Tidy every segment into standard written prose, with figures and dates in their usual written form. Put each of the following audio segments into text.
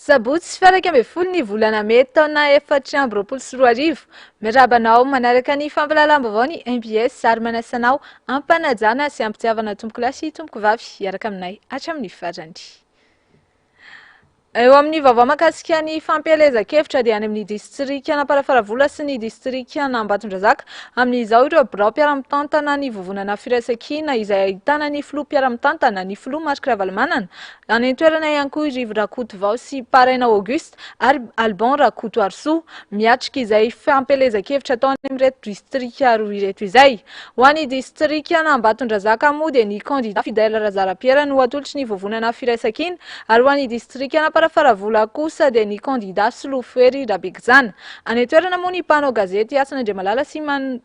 Sabotsy faha 11 ny volana mey taona 2024. Miarahaba anao manaraka ny fampahalalam-baovao ny mbs ary manasa anao am-panajana sy am-pitiavana tompokolahy sy tompokovavy hiaraka aminay hatramin'ny farany. Eo amin'ny vaovao mahakasika ny fampielezan-kevitra dia any amin'ny distrikan'Amparafaravola sy ny distrikan'Ambatondrazaka amin'izao ireo birao mpiara-mitantana ny vovonana Firaisankina izay ahitana ny filoha mpiara-mitantana, ny filoha Marc Ravalomanana, any an-toerana ihany koa i Rivo Rakotovao sy Paraina Auguste ary Alban Rakotoarisoa miatrika izay fampielezan-kevitra atao any amin'ireto distrika roa ireto izay. Ho an'ny distrikan'Ambatondrazaka moa dia ny kandida Fidèle Razarapiera no atolotry ny vovonana Firaisankina ary ho an'ny distrikan'Amparafaravola kosa dia ny kandida Solofohery Rabekijana. Any an-toerana moa ny mpanao gazety Hasina Andriamalala sy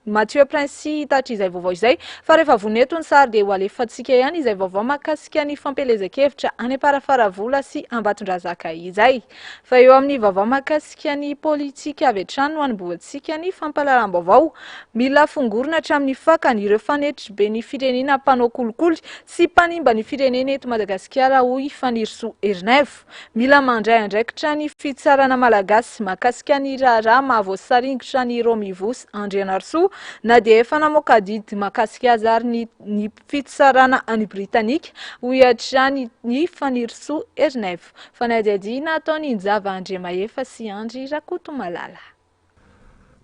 Mathieu Prince hitatitra izay vaovao izay fa rehefa vonona eto ny sary dia ho alefantsika ihany izay vaovao mahakasika ny fampielezan-kevitra any Amparafaravola sy Ambatondrazaka izay. Fa eo amin'ny vaovao mahakasika ny politika avy hatrany no hanombohantsika ny fampahalalam-baovao. Mila fongorina hatramin'ny fakany ireo fanetriben'ny firenena mpanao kolikoly sy mpanimba ny firenena eto Madagasikara hoy Fanirisoa Ernaivo. Mila mandray andraikitra ny fitsarana malagasy mahakasika ny raharaha mahavoasaringotra an'i Romivos Andrianarisoa na dia efa namoaka didy mahakasika azy ary ny ny fitsarana any Britanika hoy hatrany ny Fanirisoa Ernaivo. Fanadihadiana ataon'i Njava Andriamahefa sy Andry Rakotomalala.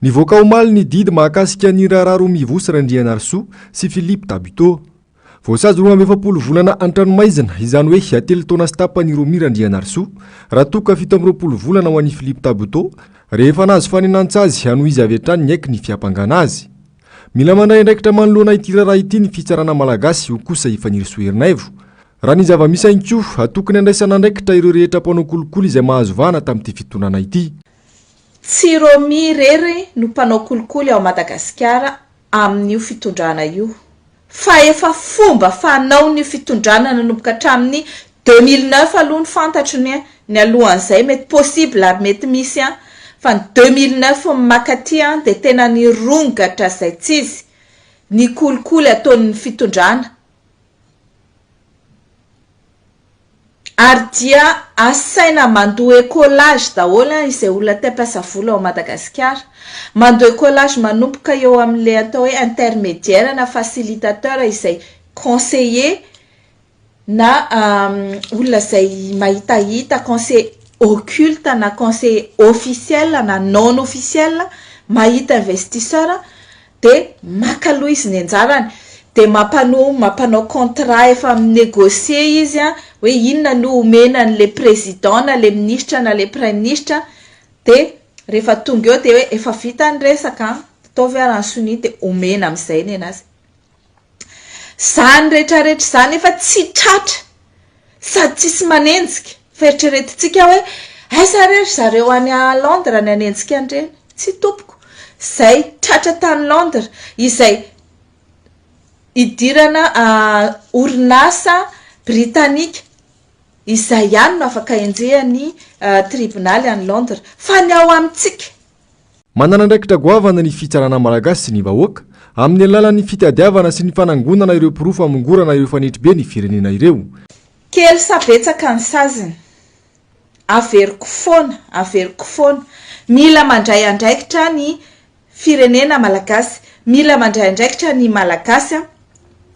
Nivoaka omaly ny didy mahakasika ny raharaha Romivos Randrianarisoa sy Philippe Tabuteau. Voasazy 42 volana an-tranomaizina, izany hoe telo taona sy tapany i Romy Randrianarisoa, raha toa ka 27 volana ho an'i Philippe Tabuteau, rehefa nahazo fanenan-tsazy noho izy avy hatrany niaiky ny fiampangana azy. Mila mandray andraikitra manoloana ity raharaha ity ny fitsarana malagasy, hoy kosa i Fanirisoa Ernaivo. Raha ny zava-misy ihany koa, tokony handraisana andraikitra ireo rehetra mpanao kolikoly izay mahazo vahana tamin'ity fitondrana ity. Tsy Romy irery no mpanao kolikoly ao Madagasikara amin'io fitondrana io, fa efa fomba fanaon'io fitondrana nanomboka hatramin'ny 2009 aloha ny fantatro ny ny alohan'izay mety possible ary mety misy an, fa ny 2009 makaty an dia tena nirongatra izay tsy izy ny kolikoly ataon'ny fitondrana. Ary dia asaina mandoa écolage daholo an izay olona te hampiasa vola ao Madagasikara. Mandoa écolage manomboka eo amin'ilay atao hoe intermédiaire na facilitateur izay conseiller na olona izay mahitahita conseiller occulte na conseiller officiel na non officiel mahita investisseur dia maka aloha izy ny anjarany, dia mampanoa mampanao contrat efa mi-negocier izy an, hoe inona no omena an'ilay président na ilay minisitra na ilay praiminisitra, dia rehefa tonga eo dia hoe efa vita ny resaka an, ataovy ary ny sonia dia omena amin'izay nenazy. Izany rehetra rehetra izany efa tsy tratra sady tsisy manenjika, fa eritreretintsika hoe aiza re ry zareo any Londres ny hanenjika an'ireny? Tsia tompoko, izay tratra tany Londres, izay idirana orinasa britanika, izay ihany no afaka enjehan'ny tribonaly any Londres, fa ny ao amintsika, Manana andraikitra goavana ny fitsarana malagasy sy ny vahoaka, amin'ny alalan'ny fitadiavana sy ny fanangonana ireo porofo hamongorana ireo fanetribe ny firenena ireo. Kely sa betsaka ny saziny? Averiko foana, averiko foana, mila mandray andraikitra ny firenena malagasy, mila mandray andraikitra ny malagasy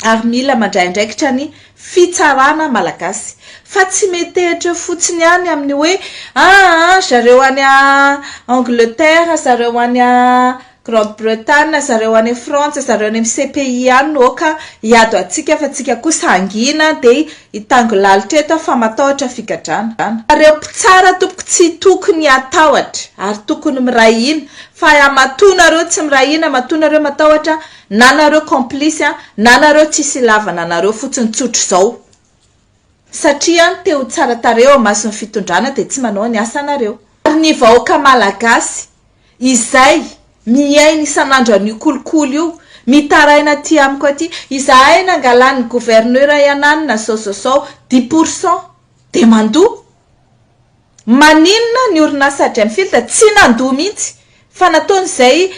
ary mila mandray andraikitra ny fitsarana malagasy fa tsy metehitra eo fotsiny ihany amin'ny hoe aa zareo any Angleterre, zareo any Grande Bretagne, zareo any Frantsa, zareo any amin'ny CPI any no aoka hiady ho antsika fa tsika kosa hangina dia hitango lalitra eto fa matahotra figadrana. Nareo mpitsara tompoko tsy tokony hatahotra ary tokony miray hina fa matoa nareo tsy miray hina matoa nareo matahotra Na nareo complice an, na nareo tsisy ilavana anareo fotsiny tsotr'izao. Satria an, te ho tsara tarehy eo imason'ny fitondrana dia tsy manao ny asanareo. Ary ny vahoaka malagasy izay miaina isan'andro an'io kolikoly io, mitaraina aty amiko aty, izahay nangalan'ny gouverneur iananina zao zao zao dix pour cent dia mandoa. Maninona ny orinasa Gemfield tsy nandoa mihitsy fa nataony izay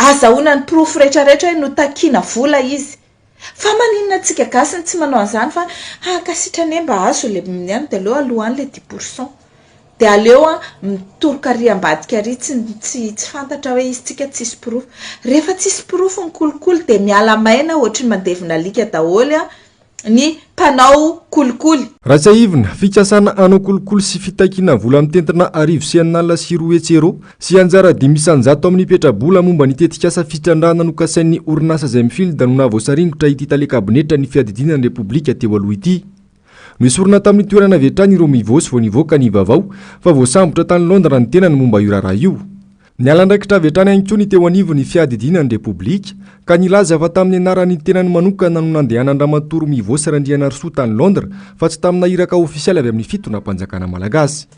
azahoana ny porofo rehetra rehetra hoe notakiana vola izy. Fa maninona antsika gasy no tsy manao an'izany fa ha ka sitrany e mba azo le ny any dia aleo aloha any le dix pour cent. Dia aleo an mitoroka ary ambadika ary tsy tsy tsy fantatra hoe izy tsika tsisy porofo. Rehefa tsisy porofo ny kolikoly dia miala maina ohatry ny mandevina alika daholo an ny mpanao kolikoly. Raha tsiahivina, fikasana hanao kolikoly sy fitakiana vola mitentina 201 euros sy anjara 5% amin'ny petrabola momba ny tetikasa fitrandrahana nokasain'ny orinasa Gemfield no nahavoasaringotra ity tale kabinetra ny fiadidiana ny Repoblika teo aloha ity. Noesorina tamin'ny toerana avy hatrany ireo Mivos vao nivoaka ny vaovao fa voasambotra tany Londres ny tenany momba io raharaha io. Niala andraikitra avy hatrany ihany koa ny teo anivon'ny fiadidiana ny Repoblika ka nilaza fa tamin'ny anaran'ny tenany manokana no nandehanan-dRamatoa Romivos Randrianarisoa tany Londres fa tsy tamina iraka ofisialy avy amin'ny fitondram-panjakana malagasy.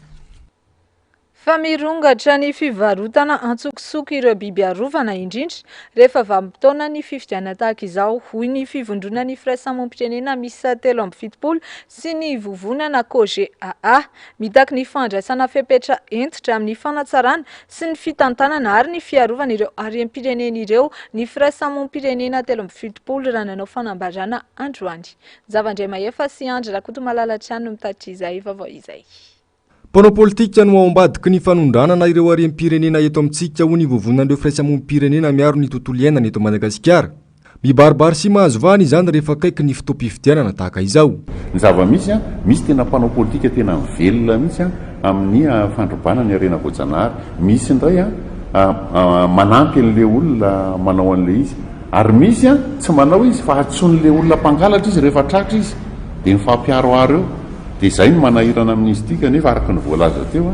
Fa mirongatra ny fivarotana antsokosoko ireo biby arovana, indrindra rehefa vanim-potoanan'ny fifidianana tahaka izao, hoy ny fivondronan'ny firaisamonim-pirenena miisa 73 sy ny vovonana COGEAA. Mitaky ny fandraisana fepetra hentitra amin'ny fanatsarana sy ny fitantanana ary ny fiarovana ireo harem-pirenena ireo ny firaisamonim-pirenena 73 raha nanao fanambarana androany. Javandriamahefa sy Andry Rakotomalala hatrany no mitatitra izay vaovao izay. Mpanao politika no ao ambadiky ny fanondranana ireo harem-pirenena eto amintsika, hoy ny vovonan'ireo firaisamonim-pirenena miaro ny tontolo iainana eto Madagasikara. Mibaribary sy mahazo vahana izany rehefa akaiky ny fotoam-pifidianana tahaka izao. Ny zava-misy, misy tena mpanao politika tena mivelona mihitsy amin'ny fandrobana ny harena voajanahary. Misy indray manampy an'ilay olona manao an'ilay izy. Ary misy tsy manao izy fa antsoin'ilay olona mpangalatra izy rehefa tratra izy dia mifampiharoharo eo. Dia izay no manahirana amin'izy ity kanefa araka ny voalaza teo,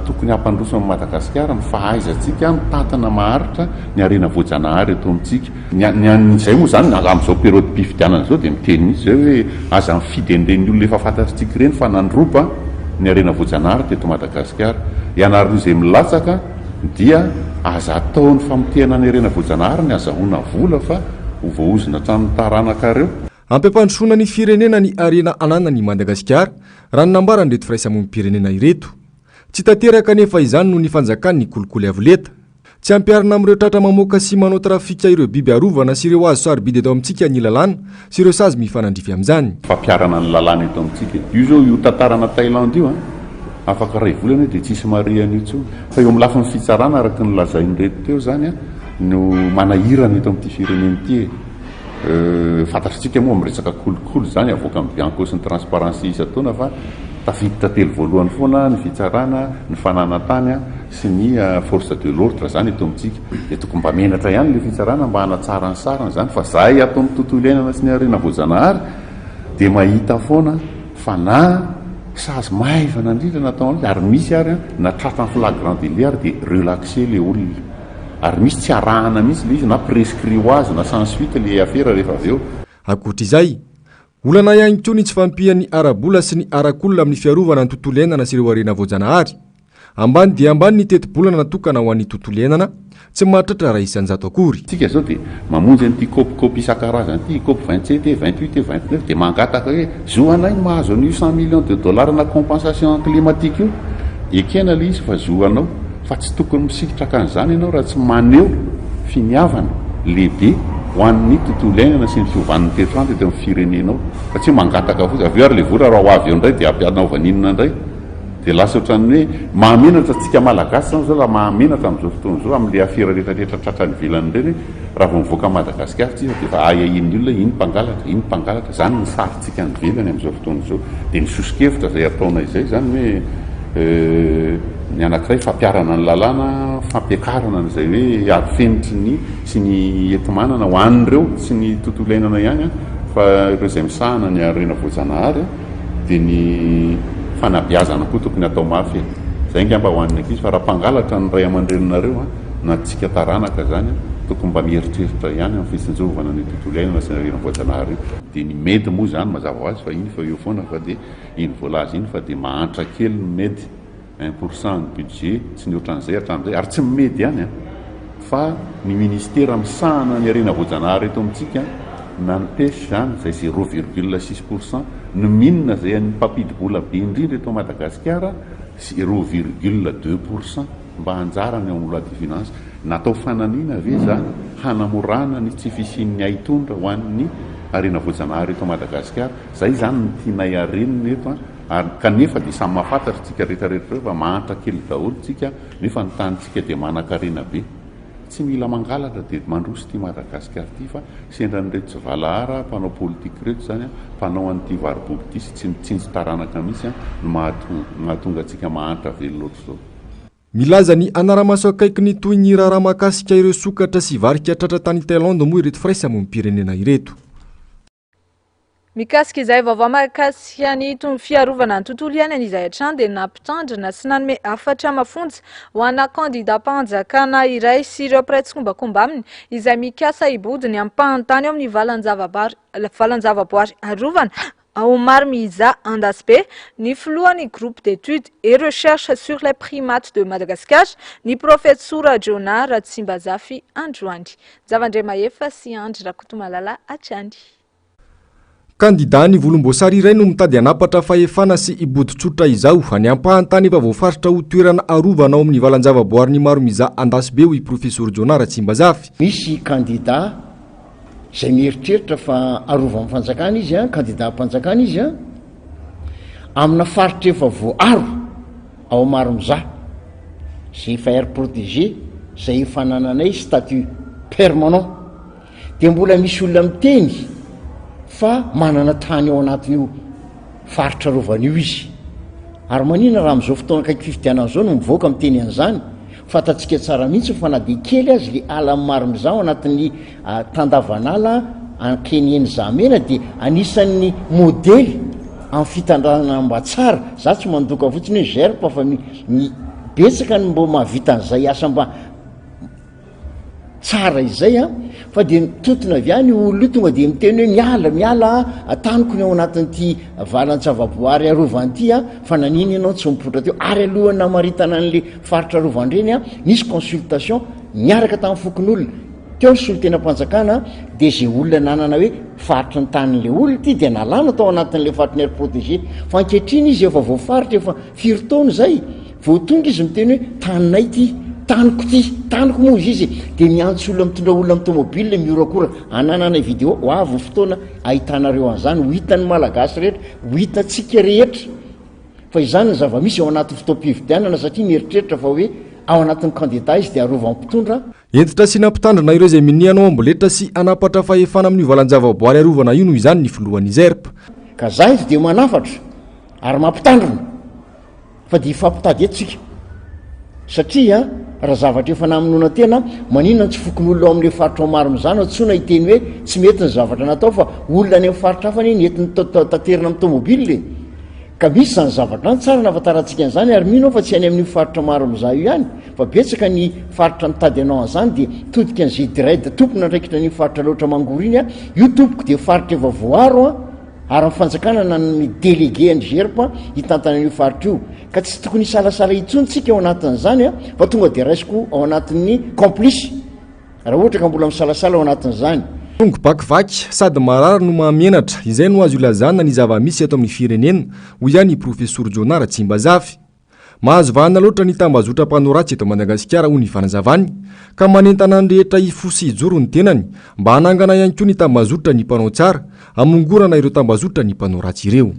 tokony hampandroso an'i Madagasikara ny fahaizantsika mitantana maharitra ny harena voajanahary eto amintsika. Ny ny an'izay moa izany amin'izao période-pifidianana izao dia miteny mihitsy izay hoe aza mifidy an'ireny olona efa fantatritsika ireny fa nandroba ny harena voajanahary teto Madagasikara. Ianareo izay milatsaka dia aza atao ny famotehana ny harena voajanahary ny azahoana vola fa ho voaozona hatramin'ny taranakareo. Ampiampandrosoana ny firenena ny harena ananan'i Madagasikara, raha ny nambaran'ireto firaisamonim-pirenena ireto. Tsy tanteraka anefa izany noho ny fanjakan'ny kolikoly avo lenta. Tsy ampiharina amin'ireo tratra mamoaka sy manao trafika ireo biby arovana sy ireo hazo sarobidy eto amintsika ny lalàna sy ireo sazy mifanandrify amin'izany. Fampiharana ny lalàna eto amintsika. Io izao io tantarana Thaïlande io an, afaka iray volana io dia tsy hisy marihana io intsony. Fa eo amin'ny lafiny fitsarana araka ny lazain'ireto teo izany an, no manahirana eto amin'ity firenena ity e. Fantatritsika moa amin'ny resaka kolikoly izany avoakan'ny Bianco sy ny Transparency isan-taona fa tafiditra telo voalohany foana ny fitsarana, ny fananan-tany sy ny force de l'ordre izany eto amintsika. Dia tokony mba menatra ihany ilay fitsarana mba hanatsara ny sariny izany fa izahay ato amin'ny tontolo iainana sy ny harena voajanahary dia mahita foana fa na sazy maivana indrindra natao an'ilay ary misy ary na tratra en flagrant délit ary dia relaxer ilay olona. Ary misy tsy arahana mihitsy ilay izy na prescrit ho azy na sans suite ilay afera rehefa avy eo. Ankoatra izay, olana ihany koa ny tsy fahampian'ny ara-bola sy ny arak'olona amin'ny fiarovana ny tontolo iainana sy ireo harena voajanahary. Ambany dia ambany ny tetibolana natokana ho an'ny tontolo iainana, tsy mahatratra 1% akory. Tsika zao dia mamonjy an'ity cop cop isan-karazany ity, cop 27 e, 28 e, 29 dia mangataka hoe zo anay ny mahazo an'io 100 millions de dollars na compensation climatique io. Ekena ilay izy fa zo anao. Fa tsy tokony misitraka an'izany ianao raha tsy maneho finiavana lehibe ho an'ny tontolo iainana sy ny fiovan'ny toetr'andro eto amin'ny firenenao. Fa tsy hoe mangataka fotsiny. Avy eo ary ilay vola raha ho avy eo indray dia anaovana inona indray? Dia lasa ohatran'ny hoe mahamenatra antsika Malagasy izany izao raha mahamenatra amin'izao fotoana izao amin'ilay afera rehetra rehetra tratra any ivelany ireny hoe raha vao mivoaka an'i Madagasikara tsika dia efa ahiahian'ny olona hoe iny mpangalatra, iny mpangalatra. Izany ny sarintsika any ivelany amin'izao fotoana izao. Dia ny soso-kevitra izay ataonay izay izany hoe Ny anankiray fampiharana ny lalàna, fampiakarana an'izay hoe arofenitry ny sy ny enti-manana ho an'ireo, tsy ny tontolo iainana ihany fa ireo izay misahana ny harena voajanahary dia ny fanabeazana koa tokony atao mafy e. Izay angamba ho an'ny ankizy fa raha mpangalatra ny ray aman-dreninareo na tsika taranaka izany tokony mba mieritreritra ihany amin'ny fitsinjovana ny tontolo iainana sy ny harena voajanahary io. Dia ny med moa izany mazava ho azy fa iny fa eo foana fa dia Iny voalaza iny fa dia mahantra kely ny med, un pour cent ny budget, tsy nihoatra an'izay hatramin'izay, ary tsy ny med ihany an, fa ny ministera misahana ny harena voajanahary eto amintsika, na ny pêche izany, izay zéro virgule six pour cent, ny mine izay an'ny mpampidi-bola be indrindra eto Madagasikara, zéro virgule deux pour cent, mba anjarany ao amin'ny loi de finance. Natao fanamiana ve izany hanamorana ny tsy fisian'ny haitondra ho an'ny harena voajanahary eto Madagasikara? Zay izany no tianay harenina eto an! Ary kanefa dia samy mahafantatra tsika rehetra rehetra ireo fa mahantra kely daholo tsika nefa ny tanintsika dia manankarena be. Tsy mila mangalatra dia mandroso ity Madagasikara ity fa sendra an'ireto tsy valahara mpanao politique ireto izany mpanao an'ity varobobo ity sy tsy mitsinjo taranaka mihitsy no mahatonga antsika mahantra velona ohatr'izao. Milaza ny hanara-maso akaiky ny tohin'ny raharaha mahakasika ireo sokatra sy varika tratra tany Thaïlande moa ireto firaisamonim-pirenena ireto. Mikasika izay vaovao mahakasika ny fiarovana ny tontolo iainana izay hatrany dia nampitandrina sy nanome hafatra mafonja ho ana kandidam-panjakana iray sy ireo mpiray tsikombakomba aminy izay mikasa hibodo ny ampahantany ao amin'ny valan-javaboary arovana ao Maromiza Andasibe ny filohan'ny Groupe d'études et recherches sur les primates de Madagascar, ny Profesora Jonah Ratsimbazafy androany. Javandriamahefa sy Andry Rakotomalala hatrany. Kandidà ny volomboasary iray no mitady hanapatra fahefana sy hibodo tsotra izao ny ampahan-tany efa voafaritra ho toerana arovana ao amin'ny valan-javaboarin'i Maromiza Andasibe hoy Profesor Jonah Ratsimbazafy. Misy kandidà izay mieritreritra fa arovan'ny fanjakana izy an, kandidàm-panjakana izy an, amina faritra efa voaaro ao Maromizaha, izay efa aire protégée, izay efa anananay statut permanent. Dia mbola misy olona miteny fa manana tany ao anatin'io faritra arovana io izy. Ary maninona raha amin'izao fotoana akaiky fifidianana izao no mivoaka miteny an'izany? Fantatsika tsara mihitsy fa na dia kely aza ilay ala Maromizaha ao anatin'ny tandavanala Ankeniheny Zahamena dia anisan'ny modely amin'ny fitandranana mba tsara. Za tsy mandoka fotsiny hoe GERP fa ny betsaka ny mbo mahavita an'izay asa mba Tsara izay an! Fa dia mitotona avy any io olona io tonga dia miteny hoe miala, miala an, taniko ny ao anatin'ity valan-javaboary arovana ity an, fa nanina ianao tsy nipoitra teo? Ary alohan'ny namaritana an'ilay faritra arovana ireny an, nisy consultation niaraka tamin'ny fokonolona, teo ny solontenam-panjakana dia izay olona nanana hoe faritry ny tanin'ilay olona ity dia nalana tao anatin'ilay faritry ny aire protégée. Fa ankehitriny izy efa voafaritra efa firy taona izay, Vao tonga izy miteny hoe taninay ity, taniko ity, taniko moa izy izy dia miantso olona mitondra olona amin'ny tomobile mihorakoraka, anananay vidéo, ho avy ny fotoana ahitanareo an'izany, ho hitan'ny Malagasy rehetra, ho hitantsika rehetra fa izany ny zava-misy ao anatin'ny fotoam-pifidianana satria mieritreritra fa hoe ao anatin'ny candidat izy dia arovan'ny mpitondra. Hentitra sy nampitandrina ireo izay minia hanao amboletra sy hanapatra fahefana amin'io valan-javaboary arovana io noho izany ny filohan'ny ZERP. Ka za eto dia manafatra ary mampitandrina. Fa dia hifampitady eto tsika. Satria raha zavatra efa namonoana tena, maninona no tsy fokonolona ao amin'ilay faritra ao Maromizaha no antsoina hiteny hoe tsy mety ny zavatra natao fa olona any amin'ny faritra hafa anie no entiny taterina amin'ny tomobile e. Ka misy izany zavatra izany, tsara ny ahafantarantsika an'izany ary mino aho fa tsy any amin'io faritra Maromizaha io ihany fa betsaka ny faritra mitady hanao an'izany dia mitodika ny GDRED tompon'andraikitra an'iny faritra Alaotra Mangoro iny aho, io tompoko dia faritra efa voaaro an. Ary ny fanjakana nanome délégué an'i GERP hitantana an'io faritra io. Ka tsy tokony hisalasala intsony tsika ao anatin'izany fa tonga dia raisiko ao anatin'ny complice raha ohatra ka mbola misalasala ao anatin'izany. Tongo-bakivaky, sady marary no mahamenatra, izay no azo ilazana ny zava-misy eto amin'ny firenena, hoy ihany i Profesora Jonah Ratsimbazafy. Mahazo vahana loatra ny tambazotra mpanao ratsy eto Madagasikara hoy ny fanazavany, ka manentana ny rehetra hifoha sy hijoro ny tenany mba hanangana ihany koa ny tambazotra ny mpanao tsara, hamongorana ireo tambazotra ny mpanao ratsy ireo.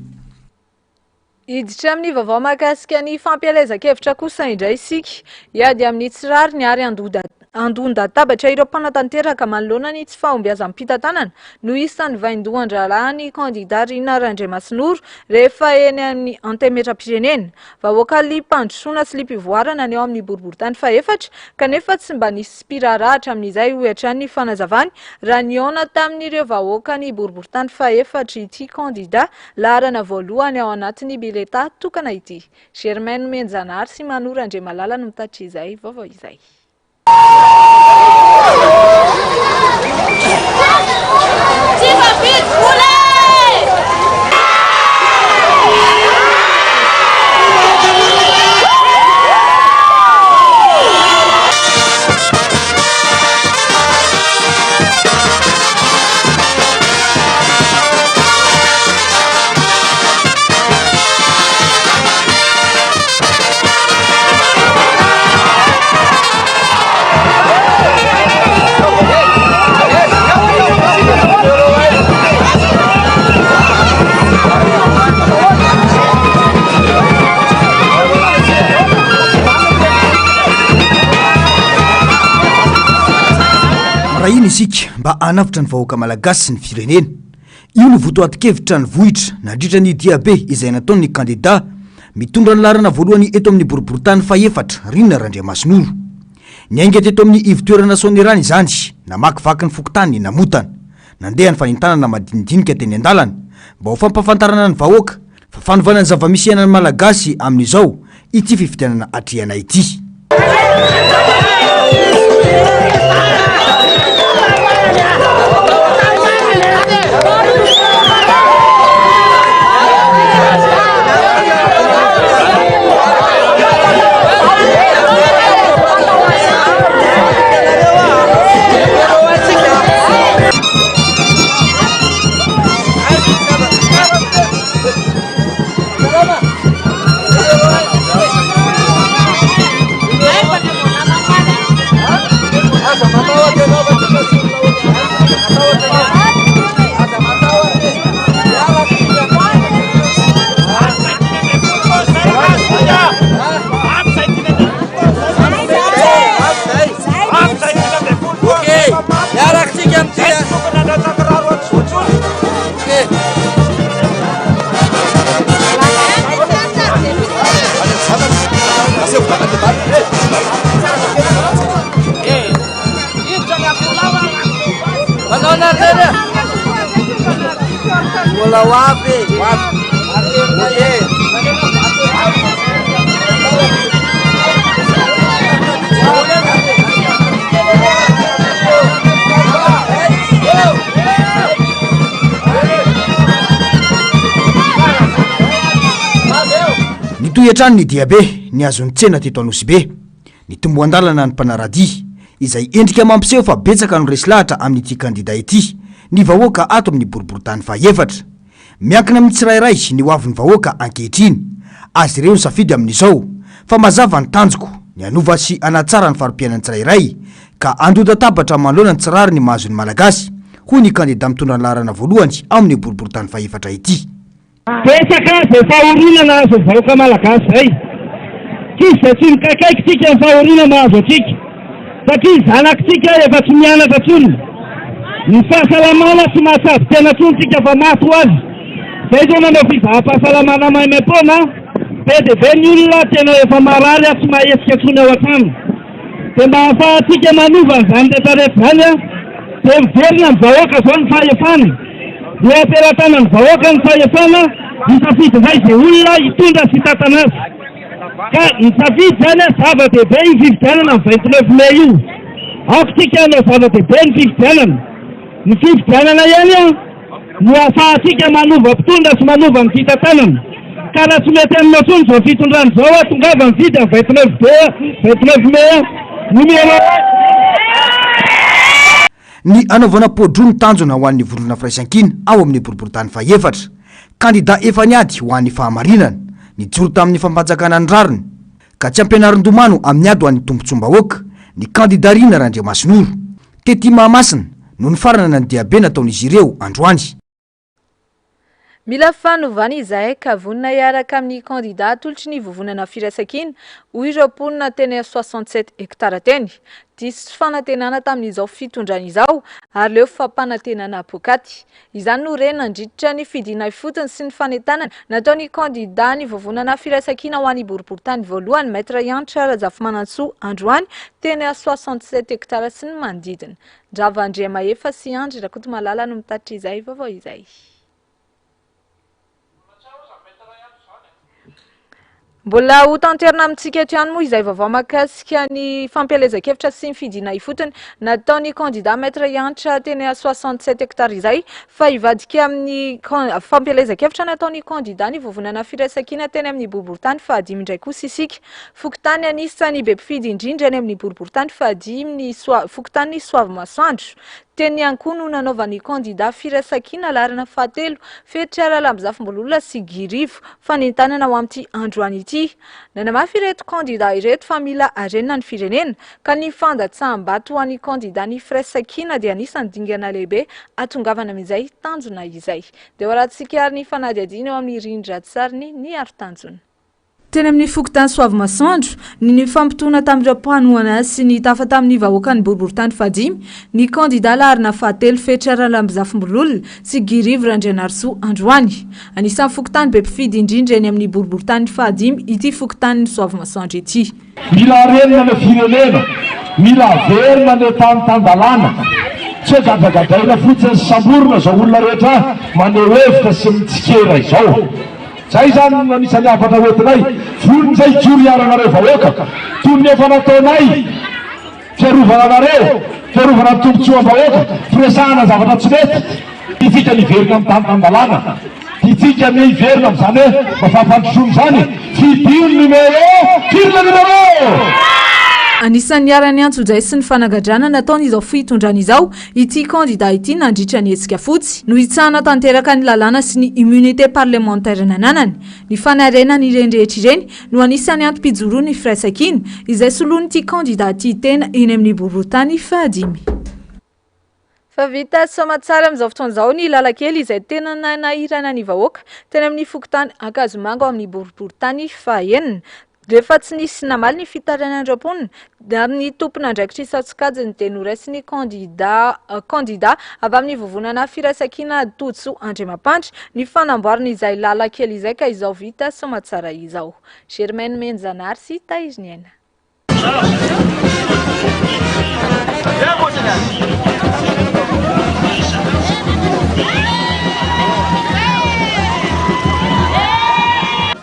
Hiditra amin'ny vaovao mahakasika ny fampielezan-kevitra kosa indray isika. Hiady amin'ny tsy rariny ary handon-databatra ireo mpanatanteraka manoloana ny tsy fahombiazam-pitantanana no isan'ny vaindohan-draharahan'ny kandida Rina Randriamasinoro rehefa eny amin'ny Antenimierampirenena. Vahoaka liam-pandrosoana sy liam-pivoarana ny ao amin'ny boriborintany fahefatra kanefa tsy mba nisy mpiraharaha hatramin'izay, hoy hatrany ny fanazavany raha nihaona tamin'ireo vahoakan'ny boriborintany fahefatra ity kandida laharana voalohany ao anatin'ny biletà tokana ity. Germain Nomenjanahary sy Manoro Andriamalala no mitatitra izay vaovao izay. Miray hina isika mba hanavotra ny vahoaka malagasy sy ny firenena. Io no votoatin-kevitra nivohitra nandritra ny diabe izay nataon'ny kandida mitondra ny laharana voalohany eto amin'ny boriborintany fahefatra, Rina Randriamasinoro. Niainga teto amin'ny ivon-toerana Soanierana izany, namakivaky ny fokontany Namotana. Nandeha ny fanentanana madinidinika teny an-dalana mba ho fampahafantarana ny vahoaka fa fanovana ny zava-misy iainan'ny Malagasy amin'izao ity fifidianana atrehana ity. Nitohy hatrany ny diabe nihazo ny tsena teto Anosibe. Nitombo an-dalana ny mpanara-dia, izay endrika mampiseho fa betsaka no resy lahatra amin'ity kandida ity ny vahoaka ato amin'ny boriborintany fahaefatra. Miankina amin'ny tsirairay ny hoavin'ny vahoaka ankehitriny. Azy ireo ny safidy amin'izao, fa mazava ny tanjoko, ny hanova sy hanatsara ny fari-piainan'ny tsirairay, ka handoda-tabatra manoloana ny tsy rariny mahazo ny Malagasy, hoy ny kandida mitondra ny laharana voalohany ao amin'ny boriborintany fahefatra ity. Betsaka izay fahoriana nahazo ny vahoaka Malagasy izay. Tsisy izay tsy mikaikaiky tsika ny fahoriana mahazo antsika. Satria zanakitsika efa tsy mianatra tsony. Ny fahasalamana tsy mahatsabo tena tsony tsika fa maty ho azy. Zay zao nanao fizaham-pahasalamana maimaimpoana, be dia be ny olona tena efa marary tsy mahetsika tsony ao an-trano. Dia mba ahafahantsika manova an'izany retraretra izany an, dia miverina amin'ny vahoaka izao ny fahefana. Eo am-pelatanan'ny vahoaka ny fahefana hisafidy indray izay olona hitondra sy hitantana azy. Ka ny safidy izany an, zava-dehibe io fifidianana ny 29 mai io. Aoka isika hanao zava-dehibe ny fifidianana. Ny fifidianana ihany an no ahafahantsika manova mpitondra sy manova ny fitantanana. Ka raha tsy mety aminao intsony izao fitondrana izao an, tongava mifidy amin'ny 29 de 29 mai an. Numéro Ny hanaovana poa-droa ny tanjona ho an'ny vondrona Firaisankina ao amin'ny boriborintany fahefatra. Kandida efa niady ho an'ny fahamarinana, nijoro tamin'ny fampanjakana ny rariny, ka tsy ampianarin-domano amin'ny ady ho an'ny tombontsoam-bahoaka, ny kandida Rina Randriamasinoro. Tety Mahamasina no nifaranana ny diabe nataon'izy ireo androany. Mila fanovana izahay ka vonona hiaraka amin'ny kandida atolotry ny Vovonana Firaisankina, hoy ireo mponina teny 67 hectares teny. Diso fanantenana tamin'izao fitondrana izao ary leo fampanantenana poakaty. Izany no re nandritra ny fidina ifotony sy ny fanentanana nataon'ny kandida ny Vovonana Firaisankina ho an'ny boriborintany voalohany, Maître Hanitra Razafimanantsoa androany teny 67 hectares sy ny manodidina. Rava Andriamahefa sy Andry Rakotomalala no mitatitra izay vaovao izay. Mbola ho tanterina amintsika eto ihany moa izay vaovao mahakasika ny fampielezan-kevitra sy ny fidina ifotony nataon'ny kandida Maître Hanitra teny 67 hectares izay fa hivadika amin'ny fampielezan-kevitra nataon'ny kandida ny vovonana firaisankina teny amin'ny boriborintany fahadimy indray kosa isika. Fokontany anisan'ny be mpifidy indrindra any amin'ny boriborintany fahadimy ny fokontanin'i Soavimasoandro. Teny ihany koa no nanaovan'ny kandida Firaisankina laharana fahatelo, Fetra Ralambozafimbololona sy Guy Rivo, fanentanana ho amin'ity androany ity. Nanamafy ireto kandida ireto fa mila harenina ny firenena, ka ny fandatsaham-bato ho an'ny kandidan'ny Firaisankina dia anisan'ny dingana lehibe hahatongavana amin'izay tanjona izay. Dia ho arahantsika ary ny fanadihadiana eo amin'ny rindran-tsariny ny aro tanjona. Teny amin'ny fokontany Soavimasoandro, ny nifampitoana tamin'ireo mpanohana azy sy nitafa tamin'ny vahoakan'ny boriborintany fahadimy, ny kandida laharana fahatelo Fetra Ralambozafimbololona sy Guy Rivo Randrianarisoa androany. Anisan'ny fokontany be mpifidy indrindra eny amin'ny boriborintany fahadimy ity fokontanin'i Soavimasoandro ity. Mila arenina le firenena, mila averina le tany tan-dalàna, tsy hoe gadragadraina fotsiny sy samborina izao olona rehetra maneho hevitra sy mitsikera izao. Zay izany no anisan'ny hafatra hoentinay, vonona izay hijoro hiaro anareo vahoaka, toy ny efa nataonay, fiarovana anareo, fiarovana ny tombotsoam-bahoaka, firesahana ny zavatra tsy mety. Tiantsika ny hiverina amin'ny tany tan-dalàna, tiantsika ny hiverina amin'izany hoe mba fampandrosoana izany, fidio ny numéro, firy le numéro? Anisan'ny niharan'ny antsojay sy ny fanagadrana nataon'izao fitondrana izao ity kandida ity nandritra ny hetsika fotsy. Nohitsahana tanteraka ny lalàna sy ny immunité parlementaire nananany. Ny fanarenana ireny rehetra ireny no anisan'ny antom-pijoroan'ny firaisankina, izay soloin'ity kandida ity tena eny amin'ny boriborintany fahadimy. Fa vita soamatsara amin'izao fotoana izao ny lalan-kely izay tena nanahirana ny vahoaka teny amin'ny fokontany Ankazomanga ao amin'ny boriborintany fahenina. Rehefa tsy nisy namaly ny fitarainan'ireo mponina amin'ny tompon'andraikitra isan-tsokajiny dia noraisin'ny kandida kandida avy amin'ny vovonana Firaisankina Todisoa Andriamampandry ny fanamboarana izay lalan-kely izay ka izao vita soamatsara izao. Germaine Menjanahary sy Tahiriniaina.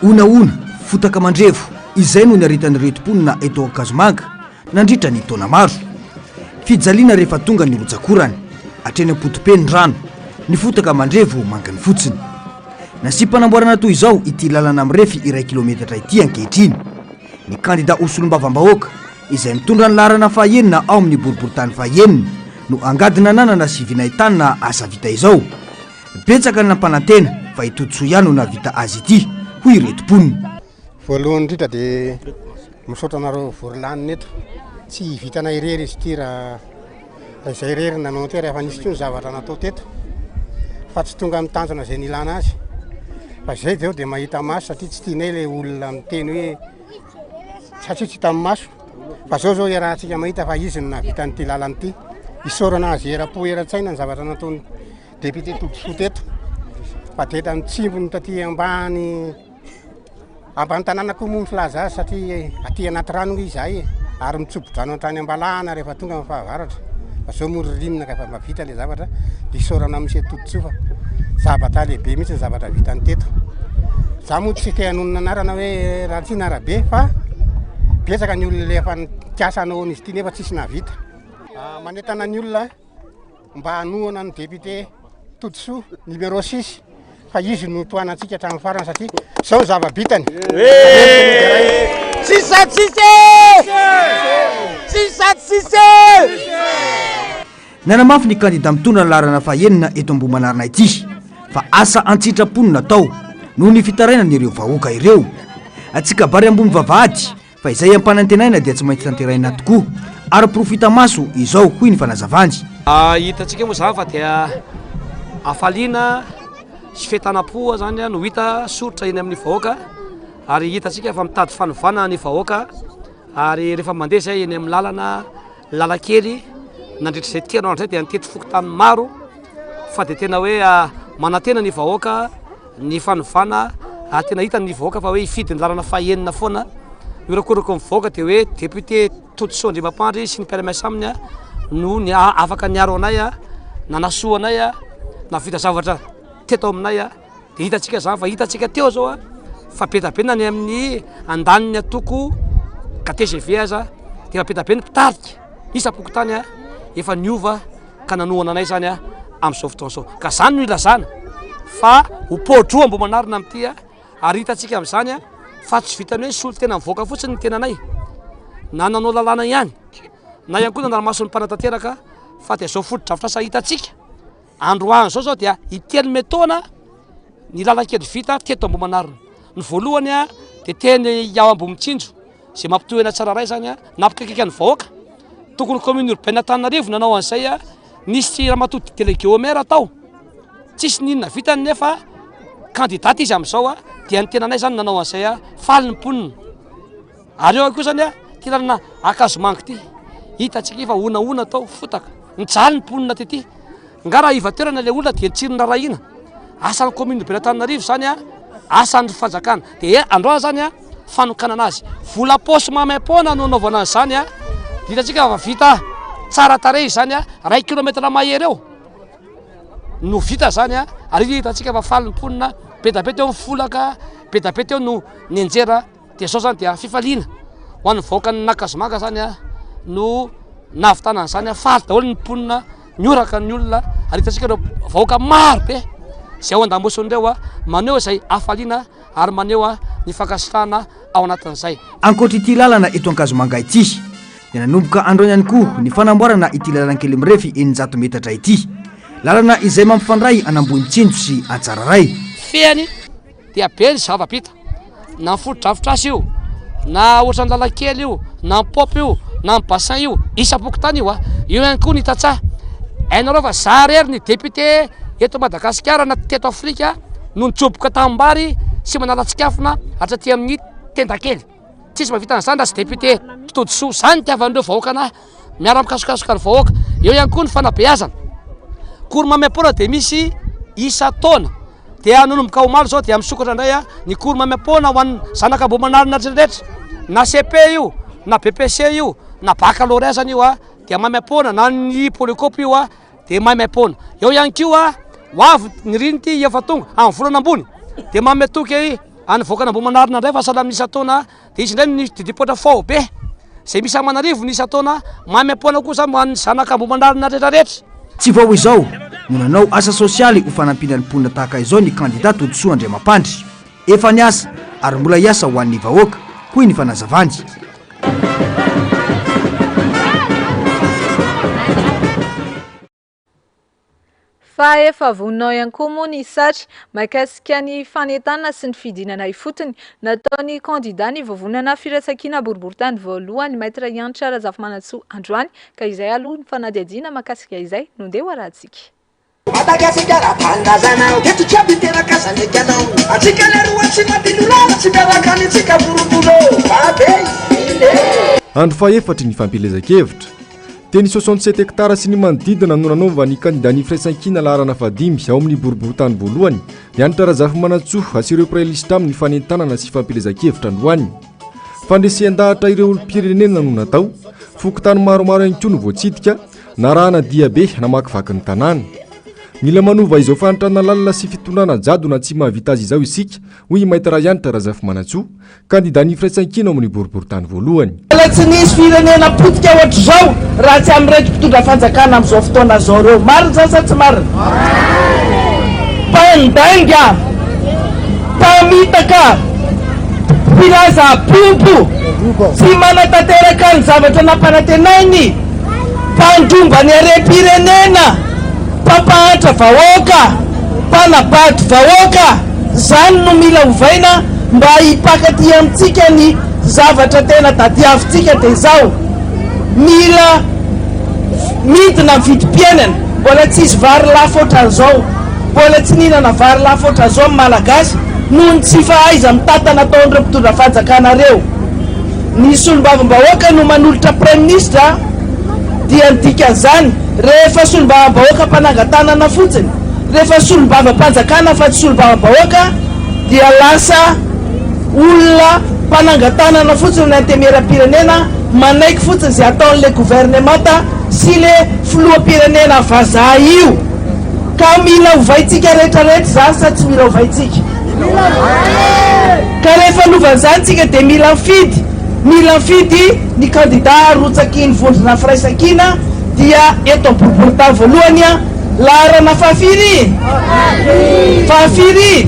Honahona, fotaka mandrevo, izay no niaretan'ireto mponina eto Ankazomanga nandritra ny taona maro. Fijaliana rehefa tonga ny rotsak'orana, hatreny am-poto-pe ny rano, ny fotaka mandrevo manginy fotsiny. Nasiam-panamboarana toy izao ity lalana mirefy iray kilometatra ity ankehitriny. Ny kandida ho solombavambahoaka, izay mitondra ny laharana fahaenina ao amin'ny boriborintany fahaenina, no angady nananana sy vy nahitana asa vita izao. Betsaka ny nampanantena fa i Todisoa ihany no nahavita azy ity, hoy ireto mponina. Voalohany indrindra dia misaotra anareo vory lanona eto. Tsy vitanay irery izy ity raha izay irery nanao an'ity ary efa nisy koa ny zavatra natao teto fa tsy tonga amin'ny tanjona izay nilana azy. Fa izay izao dia mahita maso satria tsy tianay ilay olona miteny hoe satria tsy hitan'ny maso. Fa izao izao iarahantsika mahita fa izy no nahavita an'ity lalana ity. Isaorana azy eram-po eran-tsaina ny zavatra nataony député Todisoa teto fa dia nitsimbiny taty ambany ambany tanàna koa moa ny filaza azy satria aty anaty rano moa izahay e, ary mitsobo-drano hatrany Ambalahana rehefa tonga ny fahavaratra. Fa zao moa ririnina ka efa mba vita le zavatra dia isaorana amin'i Monsieur Todisoa fa zavatra lehibe mihitsy ny zavatra vitany teto. Za moa tsy te hanonona anarana hoe Ratsy na Rabe fa betsaka ny olona efa nikasa hanao an'izy ity nefa tsisy nahavita. Manentana ny olona mba hanohana ny député Todisoa numéro 6 fa izy no tohanantsika hatramin'ny farany satria izao ny zava-bitany. Sisa tsisy Sisa tsisy Nanamafy ny kandida mitondra ny laharana fahenina eto Ambohimanarina ity fa asa an-tsitrapo no natao noho ny fitarainan'ireo vahoaka ireo. Tsy kabary ambony vavahady Fa izay ampanantenaina dia tsy maintsy tanterahina tokoa ary porofo hita maso izao, hoy ny fanazavany. Hitantsika moa izany fa dia hafaliana sy fientanam-po izany no hita soritra eny amin'ny vahoaka ary hitantsika fa mitady fanovana ny vahoaka ary rehefa mandeha izay eny amin'ny lalana lalan-kely nandritra izay telo andro izay dia nitety fokontany maro fa dia tena hoe manantena ny vahoaka ny fanovana ary tena hita ny vahoaka fa hoe hifidy ny lalana fahenina foana. Ny horakorako ny vahoaka dia hoe député Todisoa Andriamampandry sy ny mpiara-miasa aminy no ny afaka niaro anay, nanasoa anay, nahavita zavatra teto aminay. Dia hitantsika izany fa hitantsika teo izao fa be dia be na ny amin'ny andanin'ny antoko KTGV aza dia efa be dia be ny mpitarika isam-pokontany efa niova ka nanohana anay izany amin'izao fotoana izao. Ka izany no ilazana fa ho poa-droa Ambohimanarina amin'ity ary hitantsika amin'izany fa tsy vitan'ny hoe nisolo tena nivoaka fotsiny ny tenanay na nanao lalàna ihany na ihany koa nanara-maso ny mpanatanteraka fa dia izao fotodrafitrasa hitantsika androany izao izao dia intelo metaona ny lalan-kely vita teto Ambohimanarina. Ny voalohany dia teny ao Ambohimitsinjo izay mampitohy an'Antsiraray izany, nampikaikaika ny vahoaka. Tokony commune urbaine Antananarivo nanao an'izay, nisy ramatoa délégué au maire tao, tsisy n'inona vitany nefa. Candidat izy amin'izao dia ny tenanay izany nanao an'izay, faly ny mponina. Ary eo ihany koa izany ity lalana Ankazomanga ity, hitantsika fa honahona tao, fotaka, mijaly ny mponina tety. Nga raha iva-toerana ilay olona dia ny tsirony rarahina. Asan'ny commune be Antananarivo izany, asan'ny fanjakana. Dia androany izany fanokanana azy. Vola paosy maimaim-poana no anaovana an'izany. Dia hitantsika fa vita tsara tarehy izany, iray kilomètre mahery eo no vita izany, ary hitantsika fa faly ny mponina, be dia be teo ny folaka, be dia be teo no nianjera. Dia izao izany dia fifaliana ho an'ny vahoakan'ny Ankazomanga izany no nahavitana an'izany, faly daholo ny mponina, nihoraka ny olona ary hitantsika ireo vahoaka maro be izay ao an-damosina ireo maneho izay hafaliana ary maneho ny fankasitrahana ao anatin'izay. Ankoatra ity lalana eto Ankazomanga ity dia nanomboka androany ihany koa ny fanamboarana ity lalankely mirefy 600 metatra ity. Lalana izay mampifandray an'Ambohimitsinjo sy Antsararay. Fehiny dia be ny zava-bita, na ny fotodrafitrasa io, na ohatran'ny lalan-kely io, na ny paopy io, na ny bassin io, isam-pokontany io a, eo ihany koa ny tantsaha. Hainareo fa za irery ny député eto Madagasikara na teto Afrika no nijoboka tanimbary sy manala tsikafona hatraty amin'ny tendakely. Tsisy mahavita an'izany raha tsy député Todisoa. Zany itiavan'ireo vahoaka anahy. Miara-mikasokasoka ny vahoaka. Eo ihany koa ny fanabeazana. Cours maimaim-poana dia misy isan-taona. Dia nanomboka omaly izao dia misokatra indray ny cours maimaim-poana ho an'ny zanaka Ambohimanarina rehetra. Na CP io, na BPC io, na baccalauréat zany io dia maimaim-poana, na ny polycope io dia maimaim-poana. Eo ihany koa ho avy ny riny ity efa tonga amin'ny volana ambony dia manome toky an'ny vahoakan'Ambohimanarina indray fa sahala amin'ny isan-taona Dia izy indray no nisy didim-poatra faobe, izay misy aman'arivony isan-taona, maimaim-poana kosa ho an'ny zanak'Ambohimanarina rehetrarehetra. Tsy vao izao no nanao asa sosialy ho fanampiana ny mponina tahaka izao ny kandida Todisoa Andriamampandry. Efa niasa ary mbola hiasa ho an'ny vahoaka, hoy ny fanazavany. Fa efa vonona ao ihany koa moa ny sary mahakasika ny fanentanana sy ny fidinana ifotony nataon'ny kandida ny Vovonana Firaisankina Boriborintany voalohany Maître Hanitra Razafimanantsoa androany ka izay aloha ny fanadihadiana mahakasika izay no ndeha ho arahantsika. Madagasikara tanindrazana Eto jiaby teraka zaneka anao Antsika leroa tsy mampilolana Tsy miaraka amintsika vorombolo Babe ile. Andro fahefatry ny fampielezan-kevitra. Teny 67 hectares sy ny manodidina no nanaovan'ny kandidan'ny Firaisankina laharana fahadimy ao amin'ny boriborintany voalohany, Hanitra Razafimanantsoa sy ireo mpiray lisitra aminy fanentanana sy fampielezan-kevitra androany. Fandresen-dahatra ireo olom-pirenena no natao, fokontany maromaro ihany koa no voatsidika, narahana diabe namakivaky ny tanàna. Mila manova izao fahantrana lalina sy fitondrana jadona tsy mahavita azy izao isika, hoy i Maître Hanitra Razafimanantsoa, Kandidan'ny Firaisankina ao amin'ny boriborintany voalohany. Mbola tsy nisy firenena potika ohatr'izao raha tsy amin'ireto mpitondra fanjakana amin'izao fotoana izao ireo. Marina izany sa tsy marina? Mpandainga, mpamitaka, mpilaza bobo, tsy manatanteraka ny zavatra nampanantenainy, mpandromba ny harem-pirenena, mpampahantra vahoaka, mpanabado vahoaka. Izany no mila ovaina mba hipaka aty amintsika ny zavatra tena tadiavintsika dia izao, mila midina ny vidim-piainana, mbola tsisy vary lafo ohatran'izao, mbola tsy nihinana vary lafo ohatran'izao ny Malagasy noho ny tsy fahaiza-mitantana ataon'ireo mpitondra fanjakana ireo. Ny solombavambahoaka no manolotra praiminisitra dia ny dikan'izany rehefa solombavambahoaka mpanangan-tanana fotsiny, Rehefa solombavampanjakana fa tsy solombavambahoaka dia lasa olona mpanangan-tanana fotsiny ny antemieram-pirenena, manaiky fotsiny izay ataon'ilay governemanta sy ilay filoham-pirenena vazaha io. Ka mila ovaintsika rehetra rehetra izany sa tsy mila ovaintsika? Ka rehefa lovan'izany tsika dia mila mifidy, mila mifidy ny kandida arotsaky ny vondrona firaisankina dia eto am-boriborintany voalohany Laharana fahafiry? Fahafiry?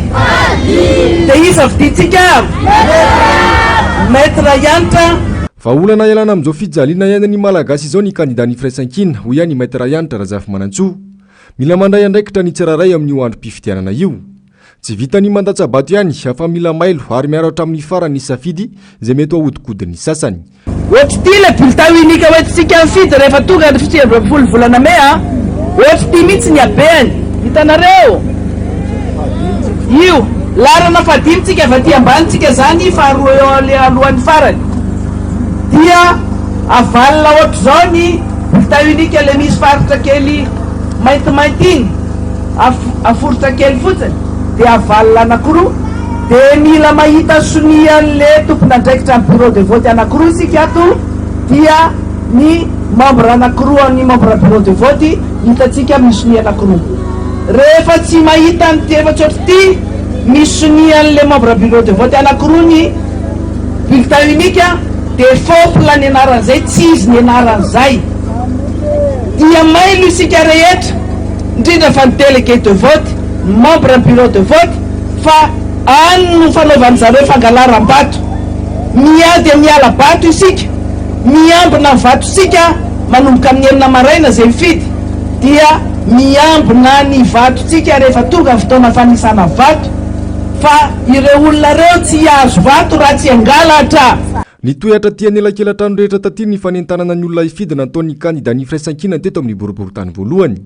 Dia iza vidintsika? Maître Hanitra. Vahaolana hialana amin'izao fijaliana iainan'ny Malagasy izao ny kandidan'ny Firaisankina, hoy ihany i Maître Hanitra Razafimanantsoa. Mila mandray andraikitra ny tsirairay amin'io androm-pifidianana io. Tsy vitan'ny mandatsa-bato ihany fa mila mailo ary miaro hatramin'ny farany ny safidy izay mety ho ahodikodin'ny sasany. Ohatr'ity ilay bulletin unique hoentintsika mifidy rehefa tonga ny 19 volana mey a! Ohatr'ity mihitsy ny habehany. Hitanareo? Io. Laharana fahadimy tsika avy aty ambany tsika zany faharoa eo alohan'ny farany dia avalona ohatr'izao ny bulletin unique le misy faritra kely maintimainty iny aforitra kely fotsiny dia avalona anakiroa dia mila mahita sonia an'le tompon'andraikitra ny bureau de vote anakiroa isika ato dia ny membre anakiroa an'ny membre bureau de vote hitantsika misy sonia anakiroa. Rehefa tsy mahita an'ity efa tsy ohatr'ity misy sonia an'le membre bureau de vote anakiroa ny bulletin unique dia fopla ny anaran'izay tsy izy ny anaran'izay dia mailo isika rehetra indrindra fa ny délégué de vote ny membre ny bureau de vote fa any no fanaovan'zareo fangalaram-bato miady miala bato isika miambina ny vatosika manomboka amin'ny enina maraina izay mifidy dia miambina ny vatontsika rehefa tonga ny fotoana fanisana vato fa ireo olona ireo tsy hihazo vato raha tsy hangalatra. Nitohy hatraty anelakelan-trano rehetra taty ny fanentanana ny olona hifidy nataon'ny kandidan'ny Firaisankina teto amin'ny boriborintany voalohany.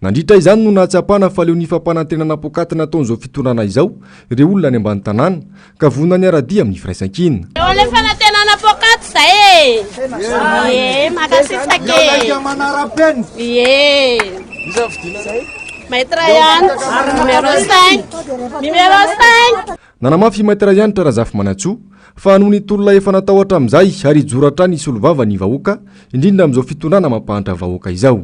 Nandritra izany no nahatsapana fa leo ny fampanantenana poakaty nataon'izao fitondrana izao ireo olona any ambany tanàna ka vonona ny hiara-dia amin'ny firaisankina. Eo le fanantenana poakaty zay e! Ie, mankasitraka e! Ie! Maître Hanitra, numéro 5, numéro 5! Nanamafy i Maître Hanitra Razafimanantsoa fa noho ny tolona efa natao hatramin'izay ary hijoro hatrany hisolovava ny vahoaka, indrindra amin'izao fitondrana mampahantra vahoaka izao.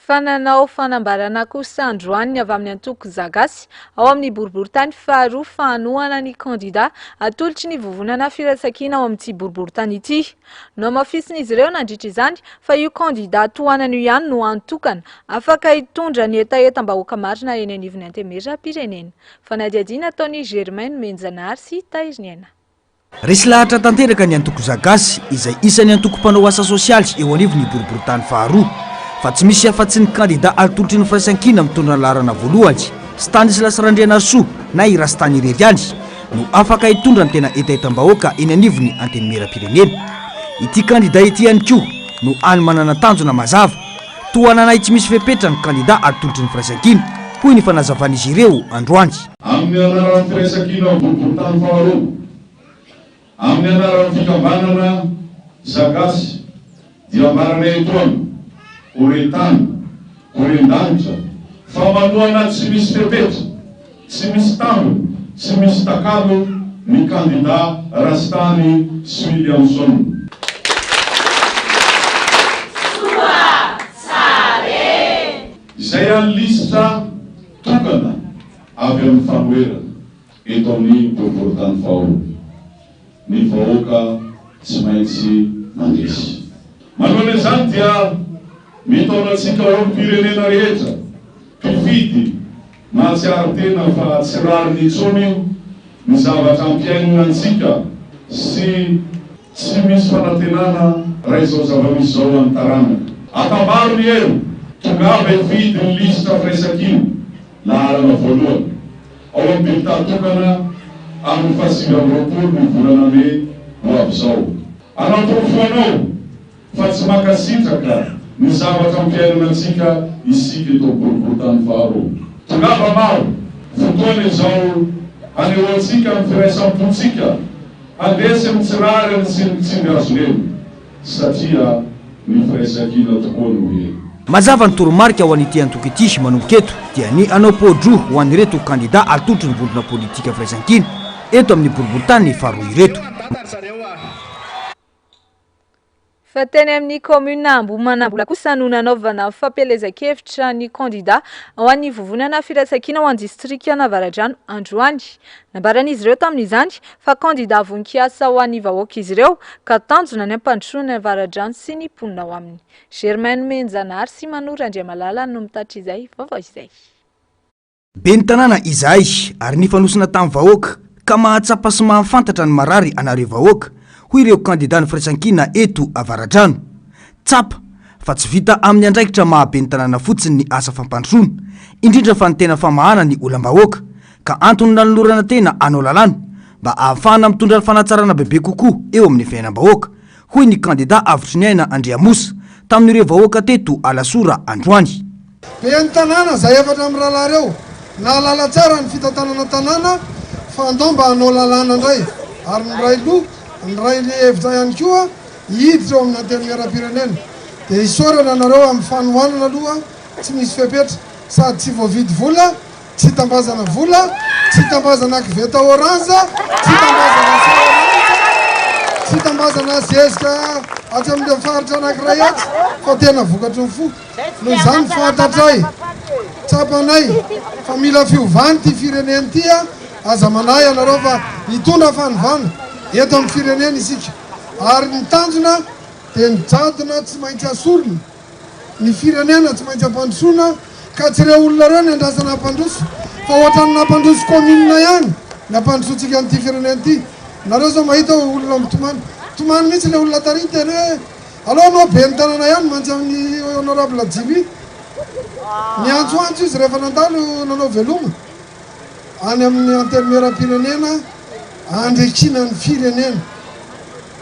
Fa nanao fanambarana kosa androany ny avy amin'ny antoko Zagasy ao amin'ny boriborintany faharoa fa hanohana ny kandida atolotry ny vovonana Firaisankina ao amin'ity boriborintany ity. Nohamafisin'izy ireo nandritra izany fa io kandida tohanana io ihany no hany tokana afaka hitondra ny hetahetam-bahoaka marina eny anivon'ny Antenimierampirenena. Fanadihadiana ataon'i Germain Nomenjanahary sy Tahiriniaina. Resy lahatra tanteraka ny antoko Zagasy, izay isan'ny antoko mpanao asa sosialy eo anivon'ny boriborintany faharoa, fa tsy misy afa-tsy ny kandida atolotry ny Firaisankina mitondra ny laharana voalohany, Stanislas Randrianarisoa na i Rastany irery ihany, no afaka hitondra ny tena hetahetam-bahoaka eny anivon'ny Antenimierampirenena. Ity kandida ity ihany koa no hany manana tanjona mazava, tohananay tsy misy fepetra ny kandida atolotry ny Firaisankina, hoy ny fanazavan'izy ireo androany. Amin'ny anaran'ny Firaisankina Boriborintany Faharoa, amin'ny anaran'ny Fikambanana Zagasy dia ambaranay etoana, ho re tany, ho ren-danitra, fa manohana tsy misy fepetra, tsy misy tambiny, tsy misy takalo ny kandida Rastany sy Williamson. Soa tsara e! Izay any lisitra tokana avy amin'ny fanoherana eto amin'ny boriborintany faharoa. Ny vahoaka tsy maintsy mandresy. Manoloana izany dia mitaona antsika olom-pirenena rehetra mpifidy mahatsiaro tena fa tsy rariny intsony ny zavatra ampiainina antsika sy Tsy misy fanantenana raha izao zava-misy izao ho an'ny taranaka. Atambaro ny hery, tongava hifidy ny lisitra Firaisankina, laharana voalohany, ao amin'ny bulletin tokana amin'ny faha 29 ny volana mey ho avy izao. Anaporofo anao fa tsy mankasitraka ny zavatra ampiainana antsika isika eto Boriborintany faharoa. Tongava maro, fotoana izao hanehoantsika ny firaisam-pontsika Handresy ny tsy rariny sy ny tsindry azo lena, satria ny firaisankina tokoa no hery. Mazava ny toromarika ho an'ity antoko ity manomboka eto dia ny hanao pao-droa ho an'ireto kandida atolotry ny vondrona politika Firaisankina eto amin'ny boriborintany faharoa ireto. Fa teny amin'ny kaominina Ambohimanambola kosa no nanaovana fampielezan-kevitra ny kandida ho an'ny vovonana Firaisankina ho an'ny distrikan'Avaradrano androany. Nambaran'izy ireo tamin'izany fa kandida vonon-kiasa ho an'ny vahoaka izy ireo ka tanjona ny hampandrosoana ny Avaradrano sy ny mponina ao aminy. Germain Nomenjanahary sy Manoro Andriamalala no mitatitra izay vaovao izay. Ben'ny tanàna izahay ary nifanosona tamin'ny vahoaka ka mahatsapa sy mahafantatra ny marary anareo vahoaka, hoy ireo kandidan'ny Firaisankina eto Avaradrano. Tsapa fa tsy vita amin'ny andraikitra maha ben'ny tanàna fotsiny ny asa fampandrosoana, indrindra fa ny tena famahana ny olam-bahoaka, ka antony nanolorana tena hanao lalàna mba ahafahana mitondra fanatsarana bebe kokoa eo amin'ny fiainam-bahoaka, hoy ny kandida Avotriniaina Andriamosa tamin'ireo vahoaka teto Alasora androany. Ben'ny tanàna izay efatra mirahalahy ireo. Nahalala tsara ny fitantanana tanàna fa andao mba hanao lalàna indray ary niray loha, niray hevitra ihany koa hiditra eo amin'ny Antenimierampirenena. Dia isaorana anareo amin'ny fanohanana aloha tsy misy fepetra sady tsy voavidy vola, tsy tambazana vola, tsy tambazana koveta orange, tsy tambazana seau orange, tsy tambazana zezika atsy amin'ireo faritra anankiray atsy fa tena vokatry ny fo. Noho izany fantatray, tsapanay fa mila fiovana ity firenena ity, aza manahy ianareo fa hitondra fanovana eto amin'ny firenena isika ary ny tanjona dia ny jadona tsy maintsy asorina, ny firenena tsy maintsy ampandrosoana ka tsy ireo olona ireo ny andrasana hampandroso fa ohatran'ny nampandroso commune ihany ny hampandrosoantsika an'ity firenena ity. Nareo zao mahita olona mitomany, mitomany mihitsy ilay olona tary niteny hoe Aleo anao ben'ny tanàna ihany mantsy amin'ny honorable Jimmy. Niantsoantso izy rehefa nandalo nanao veloma any amin'ny antenimierampirenena andriakiana ny firenena.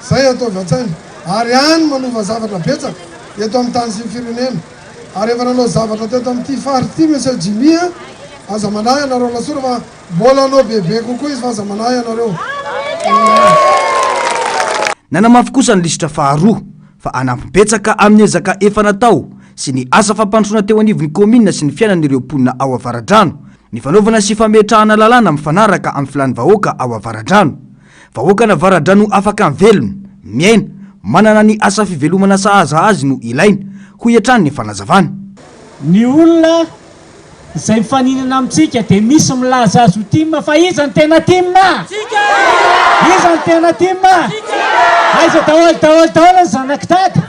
Zay ataovy an-tsaina. Ary any manova zavatra betsaka eto amin'ny tany sy ny firenena. Ary efa nanao zavatra teto amin'ity faritra ity Monsieur Jimmy a! Aza manahy ianareo Alasora fa Mbola hanao bebe kokoa izy fa aza manahy ianareo. Nanamafy kosa ny lisitra faharoa fa hanampy betsaka amin'ny ezaka efa natao sy ny asa fampandrosoana teo anivon'ny kaominina sy ny fiainan'ireo mponina ao Avaradrano ny fanaovana sy fametrahana lalàna mifanaraka amin'ny filan'ny vahoaka ao Avaradrano. Vahoakan'Avaradrano afaka mivelona, miaina, manana ny asa fivelomana sahaza azy no ilaina, hoy hatrany ny fanazavana. Ny olona Izay mifaninana amintsika dia misy milaza azy ho tim fa iza no tena tim? Iza no tena tim? Aiza daholo daholo daholo ny zanak'i Dada?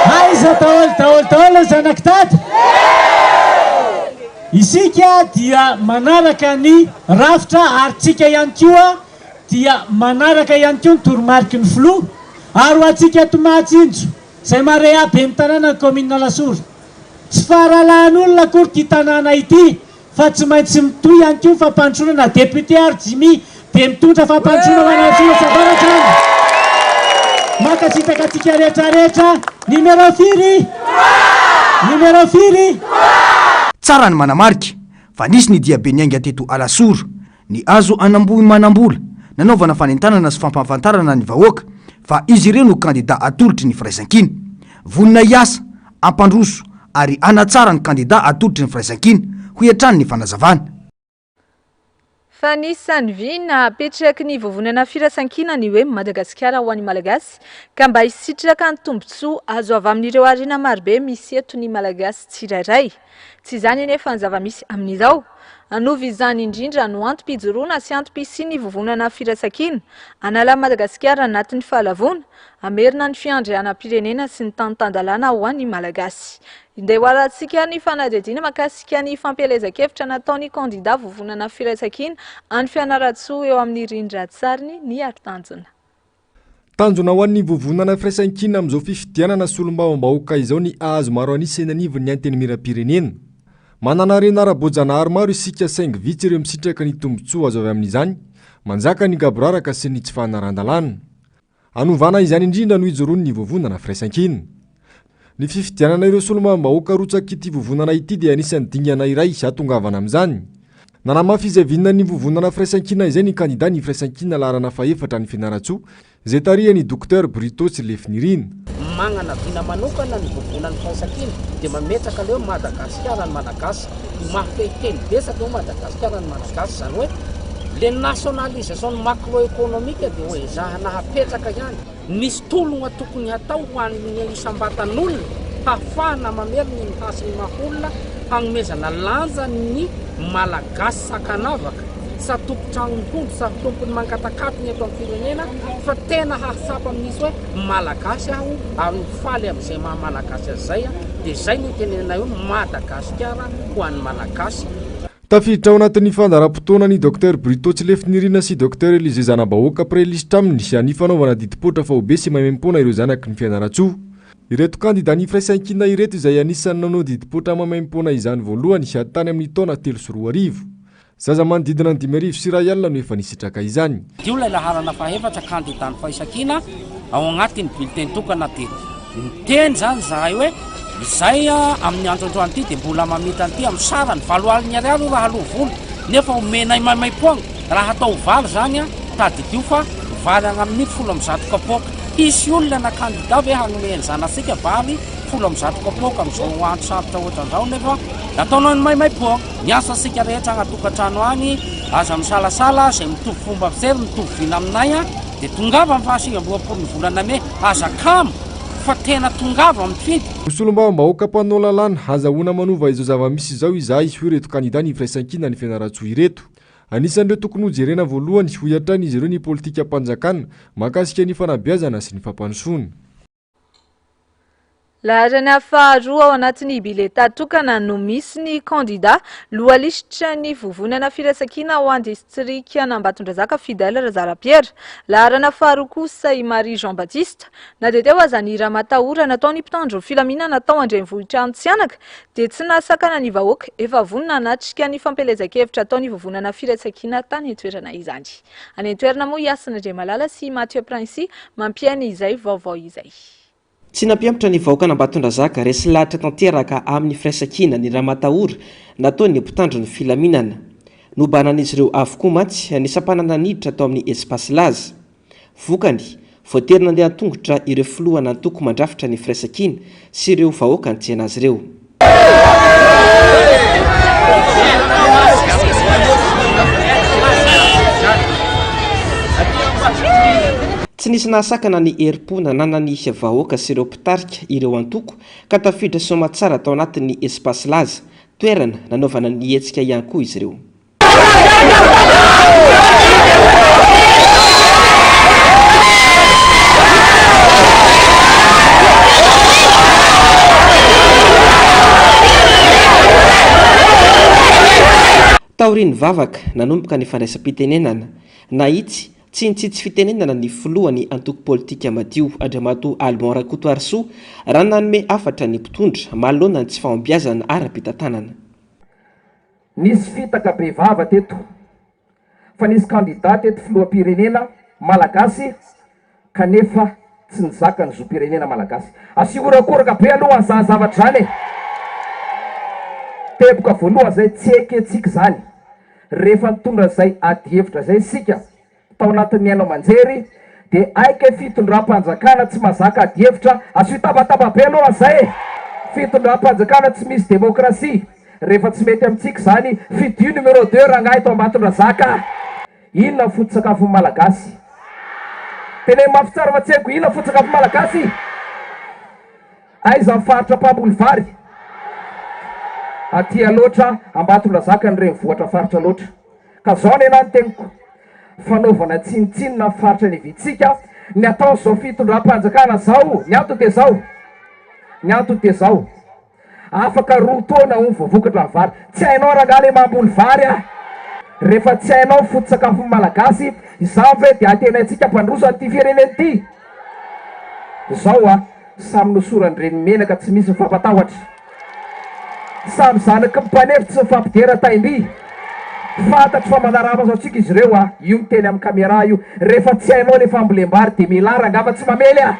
Aiza daholo daholo daholo ny zanak'i Dada? Isika dia manaraka ny rafitra ary tsika ihany koa dia manaraka ihany koa ny toromariky ny filoha ary ho antsika ato Mahatsinjo izay mareha ben'ny tanàna ny kaominina Alasora Tsy faharalahan'olona akory ity tanàna ity fa tsy maintsy mitohy ihany koa ny fampandrosoana na député ary Jimmy dia mitondra fampandrosoana ho an'Alasora sy Avaratra any. Mankasitraka antsika rehetra rehetra. Numéro firy? Numéro firy? Tsara ny manamarika fa nisy ny diabe niainga teto Alasora Ny azo an'Ambohimanambola, nanaovana fanentanana sy fampahafantarana ny vahoaka fa izy ireo no kandida atolotry ny Firaisankina. Vonona hiasa, hampandroso ary hanatsara ny kandida atolotry ny Firaisankina, hoy hatrany ny fanazavana. Fa anisan'ny vina apetraky ny Vovonana Firaisankina ny hoe Madagasikara ho an'ny Malagasy, ka mba hisitraka ny tombontsoa azo avy amin'ireo harena marobe misy eto ny Malagasy tsirairay. Tsy izany anefa ny zava-misy amin'izao. Hanova izany indrindra no antom-pijoroana sy antom-pisian'ny Vovonana Firaisankina, hanala an'i Madagasikara anatin'ny fahalavoana, hamerina ny fiandrianam-pirenena sy ny tany tan-dalàna ho an'ny Malagasy. Ndeha ho arahantsika ny fanadihadiana mahakasika ny fampielezan-kevitra nataon'ny kandida Vovonana Firaisankina any Fianarantsoa eo amin'ny rindran-tsariny ny Haritanjona. Tanjona ho an'ny Vovonana Firaisankina amin'izao fifidianana solombavambahoaka izao ny hahazo maro an'isa eny anivon'ny Antenimierampirenena. Manana harena ara-boajanahary maro isika saingy vitsy ireo misitraka ny tombontsoa azo avy amin'izany, manjaka ny gaboraraka sy ny tsy fanarahan-dalàna. Hanovana izany indrindra no ijoroan'ny Vovonana Firaisankina. Ny fifidianana ireo solombavambahoaka arotsak'ity vovonana ity dia anisan'ny dingana iray hahatongavana amin'izany. Nanamafy izay vinan'ny vovonana Firaisankina izay ny kandida ny Firaisankina laharana fahefatra any Fianarantsoa, izay tarihan'i Docteur Brito Tsilefinirina. Magnana vina manokana ny vovonan'ny Firaisankina dia mametraka ilay hoe Madagasikara ny Malagasy. Mahafehy teny betsaka hoe Madagasikara ny Malagasy. Izany hoe le nationalisation macroéconomique dia ho ezahana hapetraka ihany. Nisy tologna tokony hatao ho an'ny isam-batan'olona hahafahana mamerina ny hasin'ny maha olona, hagnomezana lanja ny Malagasy sakanavaka, sa tompon-trano mitondro, sa tompon'ny mangatakatony eto amin'ny firenena, fa tena hahatsapa mihitsy hoe Malagasy aho ary ho faly amin'izay maha Malagasy azy izay, dia izay no itenenanay hoe Madagasikara ho an'ny Malagasy. Tafiditra ao anatin'ny fandaharam-potoana ny Docteur Bruto Tsilefinirina sy Docteur Elysée Zanabahoaka mpiray lisitra aminy ny fanaovana didim-poitra faobe sy maimaimpoana ireo zanaky ny Fianarantsoa. Ireto kandidan'ny Firaisankina ireto izay anisan'ny nanao didim-poitra maimaimpoana izany voalohany tany amin'ny taona 2003. Zaza manodidina ny 1051 no efa nisitraka izany. Io ilay laharana fahefatra kandidan'ny Firaisankina ao agnatin'ny bulletin tokana dia niteny izany izahay hoe. Izay amin'ny andro androany ity dia mbola mamita an'ity amin'ny sarany 80 ariary io raha aloa vola nefa omenay maimaimpoagna raha hatao vary izany tadidio fa vary agny amin'ny 110 kapoaka. Hisy olona na kandida ve hanome ny zanatsika vary 110 kapoaka amin'izao andro sarotra ohatran'izao nefa ataonao ny maimaimpoagna. Miasa antsika rehetra agny an-tokantrano agny, aza misalasala, izay mitovy fomba fijery, mitovy vina aminay dia tongava amin'ny faha 29 ny volana mey, aza kamo fa tena tongava mifidy. Ho solombavambahoaka mpanao lalàna, azahoana manova izao zava-misy izao izahay, hoy ireto kandida ny Firaisankina ny Fianarantsoa ireto. Anisan'ireo tokony hojerena voalohany, hoy hatrany izy ireo ny politikam-panjakana mahakasika ny fanabeazana sy ny fampandrosoana. Laharana faharoa ao anatin'ny biletà tokana no misy ny kandidà lohalisitra ny vovonana firaisankina ao an-distrikan'Ambatondrazaka Fidèle Razarapiera. Laharana faharoa kosa i Marie Jean Baptiste. Na dia teo aza ny ramatahora nataon'ny mpitandro filaminana tao an-drenivohitra Antsihanaka dia tsy nahasakana ny vahoaka efa vonona hanatrika ny fampielezan-kevitra ataon'ny vovonana firaisankina tany an-toerana izany. Any an-toerana moa i Hasina Andriamalala sy i Mathieu Princy mampiaina izay vaovao izay. Tsy nampihemotra ny vahoakan'Ambatondrazaka, resy lahatra tanteraka amin'ny firaisankina ny ramatahora nataon'ny mpitandro ny filaminana. Nobahanan'izy ireo avokoa mantsy ny sampanana niditra tao amin'ny Espace Laza. Vokany, voatery nandeha an-tongotra ireo filohan'antoko mandrafitra ny firaisankina sy ireo vahoaka nitsena azy ireo. Tsy nisy nahasakana ny herim-po nananan'ny vahoaka sy ireo mpitarika ireo antoko ka tafiditra soamatsara tao anatin'ny Espace Laza, toerana nanaovana ny hetsika ihany koa izy ireo. Taorian'ny vavaka, nanomboka ny fandraisam-pitenenana. Nahitsy, tsy nitsitsy fitenenana ny filohan'ny antoko politika Madio, Andriamatoa Alban Rakotoarisoa, raha nanome hafatra ny mpitondra manoloana ny tsy fahombiazana ara-pitantanana. Nisy fitaka be vava teto fa nisy kandida teto filoham-pirenena malagasy kanefa tsy nizaka ny zom-pirenena malagasy. Asio horakoraka be aloha an'izany zavatra izany e! Teboka voalohany izay tsy ekentsika izany. Rehefa nitondra izay adihevitra izay isika tao anatin'ny haino aman-jery dia aika fitondram-panjakana tsy mazaka adihevitra, asio tabataba be aloha zay e! Fitondram-panjakana tsy misy demokrasia, rehefa tsy mety amintsika izany, fidio numéro deux rangahy eto Ambatondrazaka a! Inona ny foto-tsakafon'ny Malagasy? Teneno mafy tsara fa tsy haiko, inona ny foto-tsakafon'ny Malagasy? Aiza ny faritra mpamboly vary? Aty Alaotra, Ambatondrazaka ny renivohitra faritra Alaotra. Ka zao nenah ny teniko, fanaovana tsinontsinona ny faritra niaviantsika ny ataon'izao fitondram-panjakana zao, ny antony dia zao, ny antony dia zao, afaka roa taona hono vao vokatra ny vary, tsy hainao rangaha le mamboly vary ah! Rehefa tsy hainao ny foto-tsakafon'ny Malagasy, izany ve dia antenaintsika hampandroso an'ity firenena ity? Zao ah! Samy nosoran-dreny menaka tsy misy mifampatahotra. Samy zanaky ny mpanefy tsy mifampidera taim-by. Fantatro fa manaramaso antsika izy ireo a! Io miteny amin'ny camera io. Rehefa tsy hainao le fambolem-bary dia mialà rangaha fa tsy mamely a!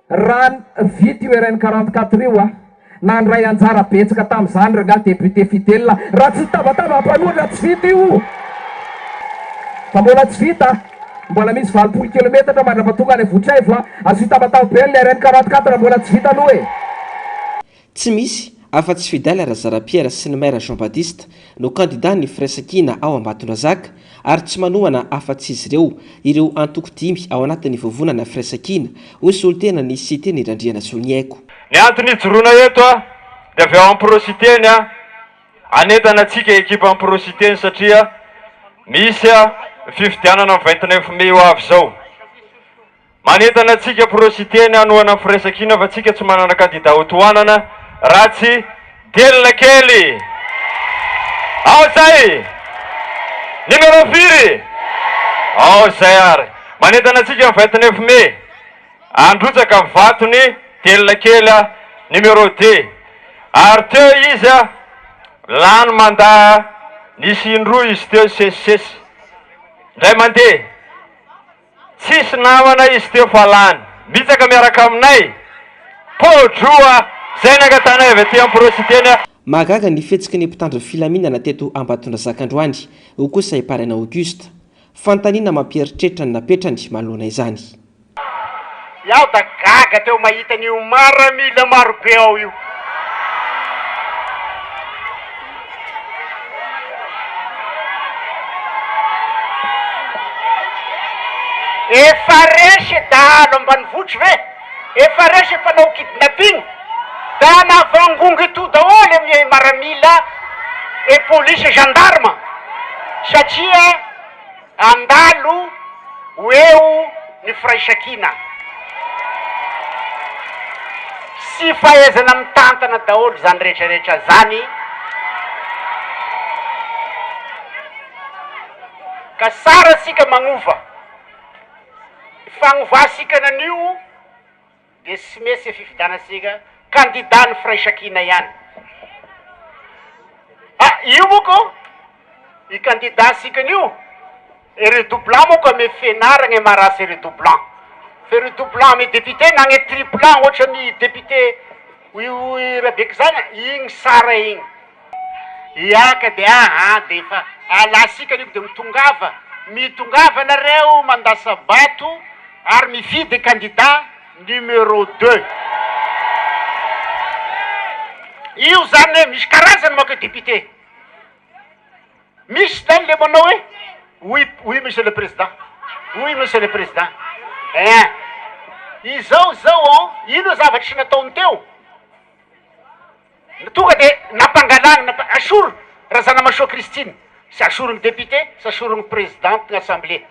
Raha vita io RN 44 io a! Nandray anjara betsaka tamin'izany rangahy député Fidèle raha tsy nitabataba mpanohitra tsy vita io fa mbola tsy vita mbola misy 80 kilometatra mandrapatonga any Votraivo a azo itabataba be ny RN 44 mbola tsy vita aloha e. Tsy misy afa-tsy Fidèle Razarapiera sy ny Maire Jean Baptiste no kandida ny Firaisankina ao Ambatondrazaka ary tsy manohana afa-tsy izy ireo ireo antoko dimy ao anatin'ny vovonana Firaisankina, hoy solontenan'ny Siteny Randrianasoloniaiko. Ny antony ijoroana eto dia avy ao amin'ny Pro-Siteny hanentana antsika ekipan'ny Pro-Siteny satria misy ny fifidianana ny 29 mai ho avy izao. Manentana antsika Pro-Siteny hanohana ny firaisankina fa tsika tsy manana kandida ho tohanana raha tsy Delina kely! Ao zay! Numéro firy? Ao zay ary. Manentana antsika ny 29 mai. Handrotsaka ny vatony Delina kely a, numéro deux. Ary teo izy a, lany mandat, nisy indroa izy teo nisesisesy. Indray mandeha. Tsisy namana izy teo fa lany. Mitsaka miaraka aminay. Pao-droa izay nangatanay avy aty amin'ny Prositeny. Mahagaga ny fihetsiky ny mpitandro filaminana teto Ambatondrazaka androany, hoy kosa i Paraina Auguste. Fanontaniana mampieritreritra ny napetrany manoloana izany. Iaho da gaga teo mahita an'io maramila marobe ao io. Efa resy dahalo ambanivohitra ve? Efa resy mpanao kidnapping? Da navangongo eto daholo ny maramila et police et gendarme satria Handalo ho eo ny firaisankina sy fahaizana mitantana daholo izany rehetra rehetra zany ka sara sika magnova fagnovà sika nanio Dia sy mesy fifidianantsika candidat ny firaisankina ihany. Ah io moa ko i candidat sikany io e redoublant moa ko ame fianaragna e maharasy redoublant. Fe redoublant ame député na gne triplant ohatran'ny député io Rabekizana igny sara igny. Hiaka de aha de efa alasika aniko de mitongava mitongava nareo mandasa-bato ary mifidy candidat numero deux io zany hoe misy karazany manko député misy zany le manao hoe oui oui monsieur le président oui monsieur le président ein izao zao an ino zavatra tsy nataony teo Tonga dia nampangalagna, nampa, asory Razanamahasoa Christine, sy asory ny député, sy asory ny présidente ny assemblée.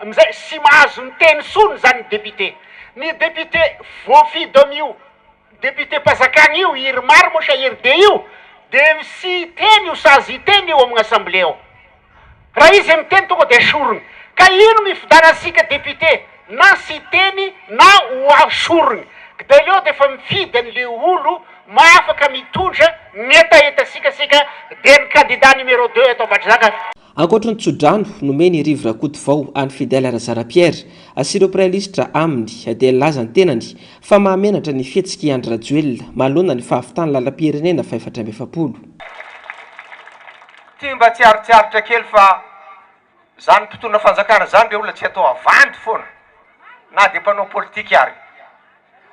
Amizay sy mahazo miteny tsony zany ny député. Ny député voafidy amin'io député mpanjakagna io, IRMAR moa sa IRD io, dia sy hiteny io, sazy hiteny io amin'ny assemblée ao. Raha izy miteny tonga dia asoriny. Ka ino mifidanasika député na sy hiteny na ho asoriny. Kda aleo dia efa mifidy anle olo mahafaka mitondra ny hetahetasika sika dia ny candidat numéro deux eto Ambatondrazaka. Ankoatry ny tsodrano nomen'i Rivo Rakotovao an'i Fidèle Razara Pierre sy ireo mpiray lisitra aminy dia nilaza ny tenany fa mahamenatra ny fihetsik'i Andry Rajoelina manoloana ny fahavitan'ny lalam-pirenena faha-44. Ty mba tsy aritsiaritra kely fa zany mpitondra fanjakana zany re olona tsy atao avandy foana na de mpanao politika ary.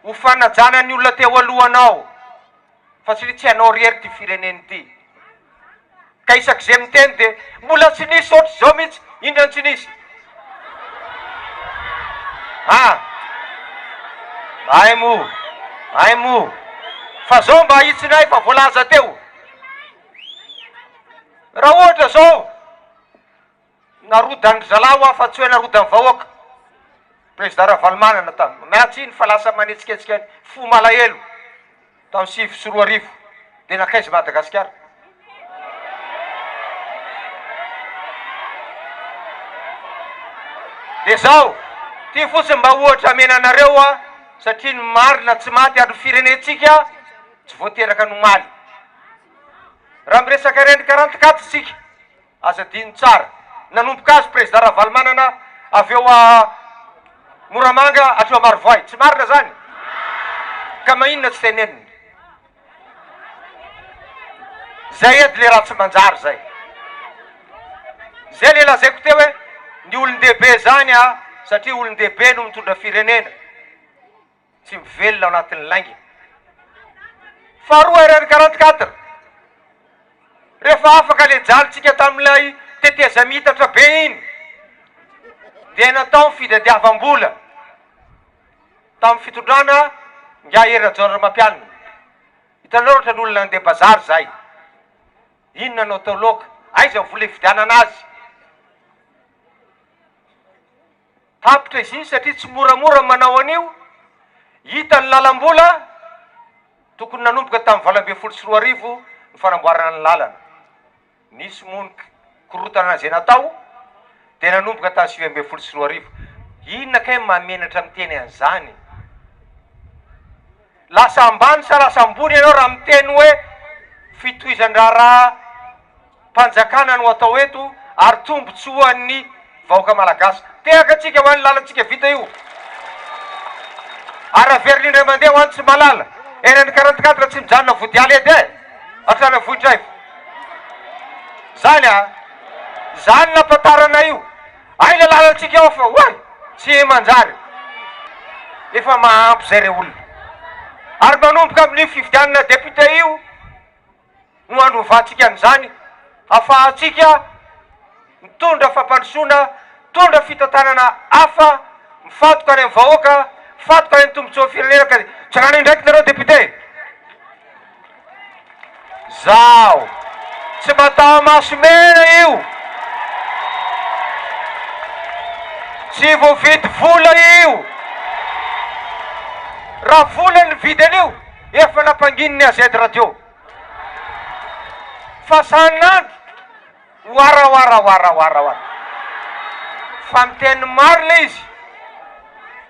Ho fanajana ny olona teo alohanao fa satria tsy anao rery ty firenena ity. Ka isak'izay miteny de mbola tsy nisy ohatr'izao mihitsy, inona no tsy nisy? Ah! Ay moa, ay moa. Fa zao mba ahitsinay fa voalaza teo. Raha ohatra zao narodan-dry zalahy hoa fa tsy hoe narodan'ny vahoaka, Président Ravalomanana tam, miala tsiny fa lasa manetsiketsika ny fo malahelo tamin'ny 2009 de nankaiza Madagasikara? De zao, ty fotsiny mba ohatra amena anareo hoa satria ny marina tsy maty ary ny firenentsika tsy vao teraka ny omaly. Raha miresaka RN 44 isika, aza adino tsara, nanomboka azy Président Ravalomanana avy eo a Moramanga hatreo Marovoay, tsy marina zany? Ka maninona tsy tenenina? Zay edy le raha tsy manjary zay. Zay le lazaiko teo hoe ny olon-dehibe zany a, satria olon-dehibe no mitondra firenena. Tsy mivelona ao anatin'ny lainga. Faharoa RN 44, rehefa afaka le jalintsika tamin'ilay tetezamitatra be iny, dia natao ny fitadiavam-bola tamin'ny fitondrana Ingahy Hery Rajaonarimampianina. Hitanareo ohatra ny olona nandeha bazary zahay, inona no atao laoka, aiza ny vola hividianana azy? Tapitra izy iny satria tsy moramora ny manao an'io, hita ny lalam-bola, tokony nanomboka tamin'ny 2018 ny fanamboarana ny lalana, nisy moa ny korontana izay natao dia nanomboka tamin'ny 2019, inona kay ny mahamenatra miteny an'izany? Lasa ambany sa lasa ambony ianao raha miteny hoe fitohizan-draharaha mpanjakana no atao eto ary tombotsoan'ny vahoaka malagasy. Tehaka tsika ho an'ny lalantsika vita io. Ary averina indray mandeha ho an'ny tsy mahalala. RN 44 tsy mijanona vodialy edy e! Hatrany Vohitraivo. Zany a! Zany nampatarana io. Aiza lalantsika ao fa oay! Tsy manjary. Efa mahampy zay re olona. Ary manomboka amin'io fifidianana député io no androvantsika an'izany afahantsika mitondra fampandrosoana, mitondra fitantanana hafa, mifantoka any amin'ny vahoaka, mifantoka any amin'ny tombotsoan'ny firenena ka tsangano indraiky nareo député. Zaho tsy mataho-maso mena io, tsy voavidy vola io, raha vola ny nividy an'io efa nampanginin'ny AZ radio fa san'andro Oaraoaraoaraoaraoara. Fa miteny marina izy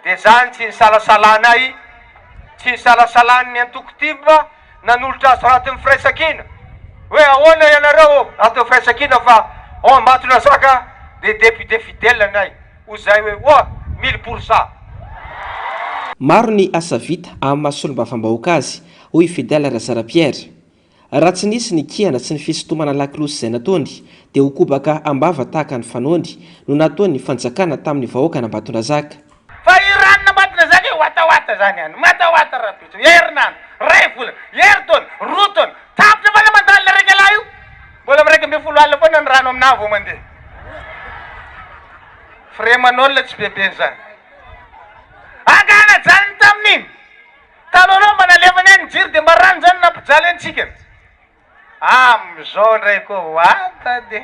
dia zany tsy nisalasalanay, tsy nisalasalan'ny antoko tim nanolotra azy anatin'ny firaisankina hoe ahoana ianareo ato firaisankina fa ao Ambatonazaka dia député fidèle anay hoy zahay hoe oa 1000%. Maro ny asa vita amin'ny maha solombavambahoaka azy, hoy i Fidèle Razara Pierre. Raha tsy nisy ny kihana sy ny fisintomana lakolosy izay nataony dia ho kobaka am-bava tahaka ny fanaony no nataon'ny fanjakana tamin'ny vahoakan'Ambatondrazaka. Fa io ranon'Ambatondrazaka io watawata zany any, watawata rahampitso, herinandro, ray volana, herintaona, roa taona, tapitra foana mandalina raika lahy io, mbola am 11 alina foana ny rano aminah vao mandeha. Frais manol tsy bebe zany. Angaha najanony tamin'iny? Taloha aloha mba nalefany ihany ny jiro dia mba rano zany nampijaly antsika. Amizao ndray koa wata de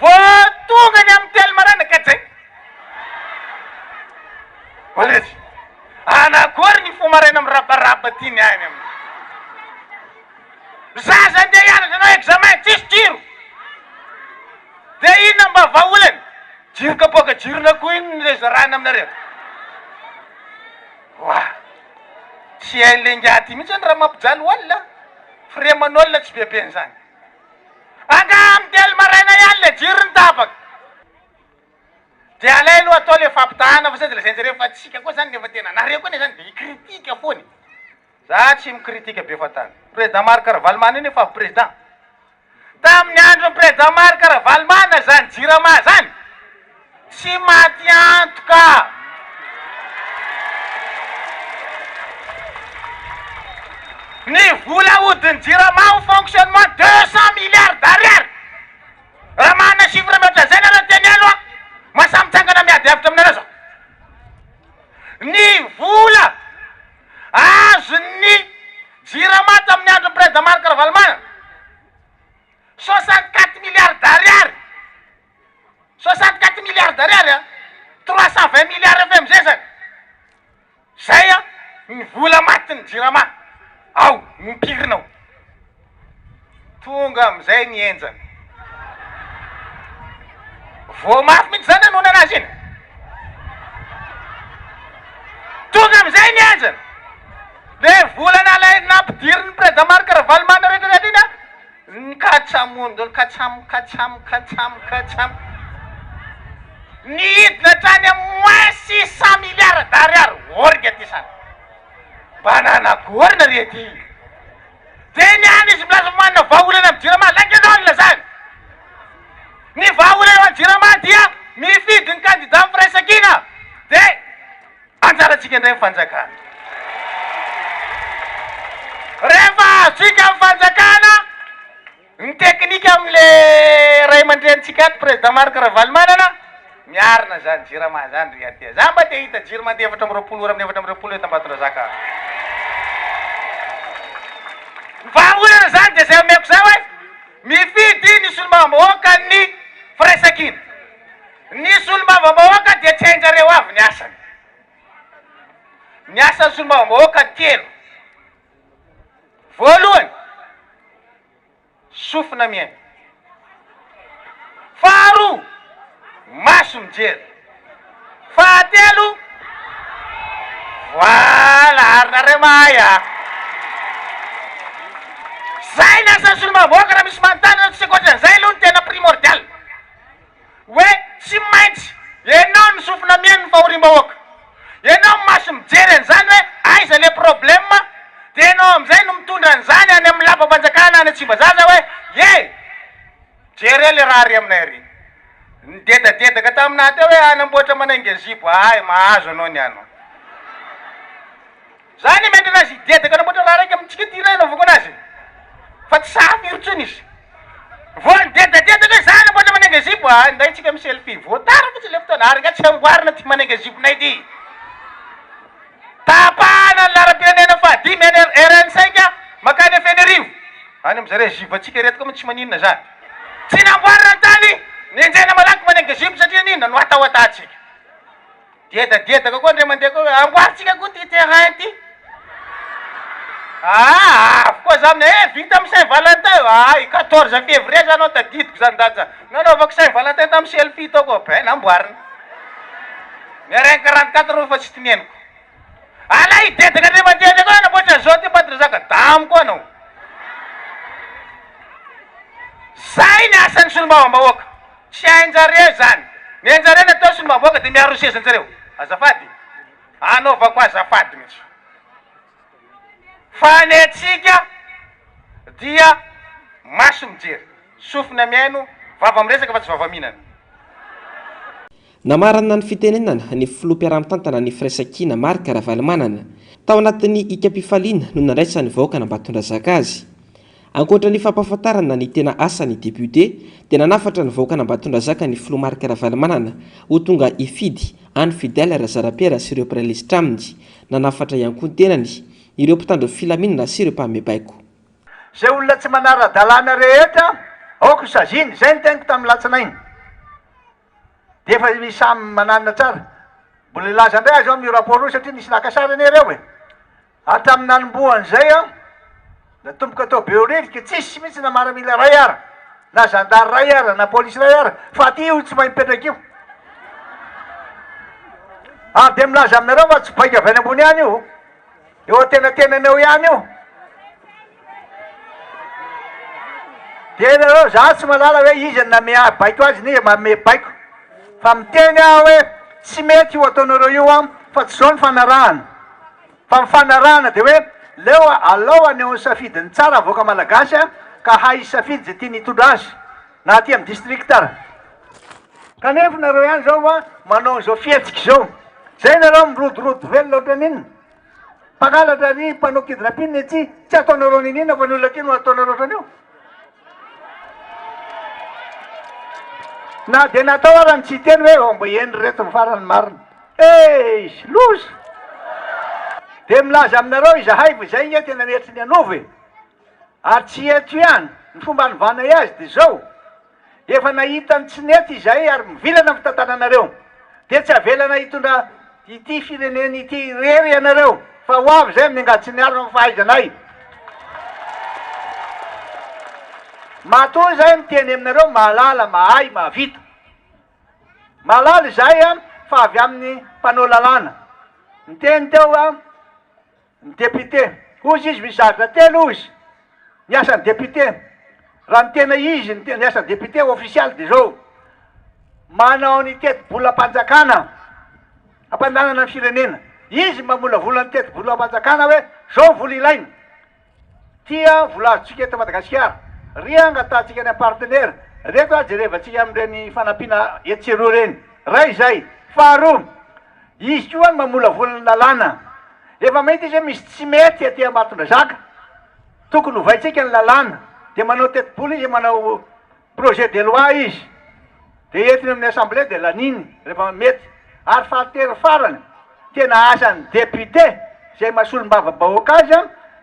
vao tonga ny amin'ny telo maraina ka zay. Oletsy. Anakory ny fo maraina mirabaraba ty ny any aminy. Zaza andeha hianatra anao examen tsisy jiro. Dia inona mba vahaolana? Jiro kapoaka jiron'akoho iny no zarahina aminareo. Oa! Tsy hain'le ingahy ty mihitsy raha mampijaly olona, freman'olona tsy bebe an'izany. Angaha amin'ny telo maraina ihany le jiro no tapaka? De alay aloha atao le fampitahana fa sao de lazain-jareo fa tsika koa zany nefa tena nareo koa anie zany de hi-critique foana e. Za tsy mi-critique be fahatany. Président Marc Ravalomanana io nefa avy président. Tamin'ny andron'ny Président Marc Ravalomanana izany Jirama izany tsy maty antoka. Ny vola ahodin'ny Jirama ho fonctionnement 200 milliards d'ariary. Raha manana chiffre mihoatra an'izay nareo teneno aho, mahasahy mitsangana miady hevitra aminareo za. Ny vola Azon'ny Jirama tamin'ny andron'ny Président Marc Ravalomanana, 64 milliards d'ariary, 64 milliards d'ariary an, 320 milliards FMG zany, zay an ny vola matin'ny Jirama ao, mipirina ao. Tonga amizay ny henjana. Voa mafy mihitsy zany anao nanazy iny. Tonga amizay ny henjana. Le vola nalay nampidirin'ny Président Marc Ravalomanana rehetra rehetra iny an, nikatsamondo nikatsam katsam katsam katsam. Nihidina hatrany amin'ny moins 600 milliards d'ariary. Orga ty zany. Mba nanagorina re ty. Dia ny any izy milaza fa manana vahaolana amin'ny jirama, lainga ianao no nilazany. Ny vahaolana ho an'ny jirama dia mifidy ny kandida amin'ny firaisankina, dia anjarantsika indray ny fanjakana. Rehefa azontsika ny fanjakana, Ny teknika amin'le ray aman-drenintsika ato président Marc Ravalomanana, miarina zany jirama zany ry aty a! Za mba te hahita jiro mandeha 24 ora amin'ny 24 eto Ambatondrazaka a! Ny vahaolana zany de zay omeko zay hoe mifidy ny solombavambahoakan'ny firaisankina. Ny solombavambahoaka dia tsy hainjareo avy ny asany. Ny asan'ny solombavambahoaka telo. Voalohany, sofina mihaino. Faharoa, maso mijery. Fahatelo, voilà, ary nareo mahay a! Zay ny asan'ny solombavambahoaka raha misy manontany anareo tsy ankoatran'izay aloha ny tena primordial. Hoe tsy maintsy enao ny sofina mihaino ny fahoriam-bahoaka, enao ny maso mijery an'izany hoe aiza le problème. Enao amizay no mitondra an'izany any amin'ny lapam-panjakana any Tsimbazaza hoe ye! Jereo le raha ary aminay ary. Nidedadedaka taminah teo hoe hanamboatra manainga zipo, hay mahazo anao ny anao. Za anie miandry anazy hidedaka hanamboatra raha raika amintsika ty ray anaovako anazy fa tsy sahy firy tsony izy. Vao nidedadedaka hoe za hanamboatra manainga zipo, hay ndray tsika mi selfie, vao tara fotsiny le fotoana ary nga tsy amboarina ty manainga ziponay ty. Tapahana ny laharam-pirenena fahadimy any RN cinq mankany Fenerivo. Any amin'izareo zivantsika ireto koa moa tsy maninona izany. Tsy namboarina ny tany, nenjehina malaky manainga zipo satria n'inona no atahoatahantsika. Dedadedaka koa ndray mandeha koa hoe amboarintsika koa ty terrain ty. Aa avy koa za aminay eh vita amin'ny Saint Valentin ay 14 février za anao tadidiko zany dada nanaovako Saint Valentin tamin'ny selfie tao koa ben namboarina. Ny RN 44 moa efa tsy tineniko. Alay hidedaka ndray mandeha ndray koa hanamboatra an'izao ty Ambatondrazaka damo koa anao. Zay ny asan'ny solombavambahoaka. Tsy hainjareo izany. Ny hainjareo ny atao solombavambahoaka dia miaro ny sezanjareo. Azafady. Anaovako azafady mihitsy. Fa ny antsika dia maso mijery, sofina mihaino, vava miresaka fa tsy vava mihinana. Namarana ny fitenenana ny filoha mpiara-mitantana ny Firaisankina Marc Ravalomanana. Tao anatin'ny hikam-pifaliana no nandraisan'ny vahoakan'Ambatondrazaka azy. Ankoatra ny fampahafantarana ny tena asan'ny depiote dia nanafatra ny vahoakan'Ambatondrazaka ny filoha Marc Ravalomanana ho tonga hifidy an'i Fidèle Razarapiera sy ireo mpiray lisitra aminy. Nanafatra ihany koa ny tenany ireo mpitandro filaminana sy ireo mpanome baiko. Izay olona tsy manara-dalàna rehetra aoka ho saziana, izay no teniko tamin'ny latsinainy. Dia efa misy samy mananina tsara. Mbola hilaza indray aho izao amin'io rapport io satria nisy naka sary anie ireo e. Hatramin'ny nanombohan'izay an, natomboka tao Behoririka, tsisy mihitsy na maramila iray ara, na zandary iray ara, na polisy iray ara, fa aty io tsy mahay mipetraka io. Ary dia milaza aminareo fa tsy baiko avy any ambony any io. Eo antenatenany eo ihany io. Dia nareo, za tsy mahalala hoe iza no nanome ahy baiko azy na iza manome baiko. Fa miteny aho hoe tsy mety io ataonareo io an, fa tsy zao ny fanarahana. Fa ny fanarahana dia hoe leo alao haneho ny safidiny tsara ny vahoaka malagasy an, ka hahay hisafidy izay tiany hitondra azy, na aty amin'ny district ara. Kanefa nareo ihany zao an, manao an'izao fihetsika izao. Zay nareo mirodorodo velona ohatran'inona. Mpangalatra ary mpanao kidnapping etsy, tsy ataonareo niniana fa ny olona aty no ataonareo ohatran'io. Na dia natao ara ny tsy hiteny hoe oh, mba eny ry reto ny farany marina. Eish, loza! Dia milaza aminareo izahay fa izay nge tena mety ny hanova e. Ary tsy eto ihany, ny fomba hanovanay azy dia izao, Efa nahita ny tsy nety izahay ary mivilana ny fitantananareo. Dia tsy avelanay hitondra ity firenena ity irery ianareo fa ho avy izay amin'ny angady sy ny arina amin'ny fahaizanay. Matoa izahay miteny aminareo mahalala, mahay, mahavita. Mahalala izahay fa avy amin'ny mpanao lalàna. Niteny teo Ny député. Hozy izy misy zavatra telo hozy ny asan'ny député. Raha ny tena izy ny ny asan'ny député ofisialy dia zao, manao ny tetibolam-panjakana hampandanana ny firenena. Izy mamolavola ny tetibolam-panjakana hoe zao ny vola ilaina. Tia vola azontsika eto Madagasikara. Ry angatahantsika any am partenaire. Reto a jerevantsika amin'ireny fanampiana etsy sy eroa ireny. Ray izay. Faharoa, izy koa no mamolavola ny lalàna. Efa mahita izy hoe misy tsy mety aty Ambatondrazaka. Tokony hovaintsika ny lalàna. Dia manao tetibola izy, manao Projet de loi izy dia entiny amin'ny assemblée dia laniny rehefa mety. Ary fahatelo farany, tena asan'ny député izay maha solombavambahoaka azy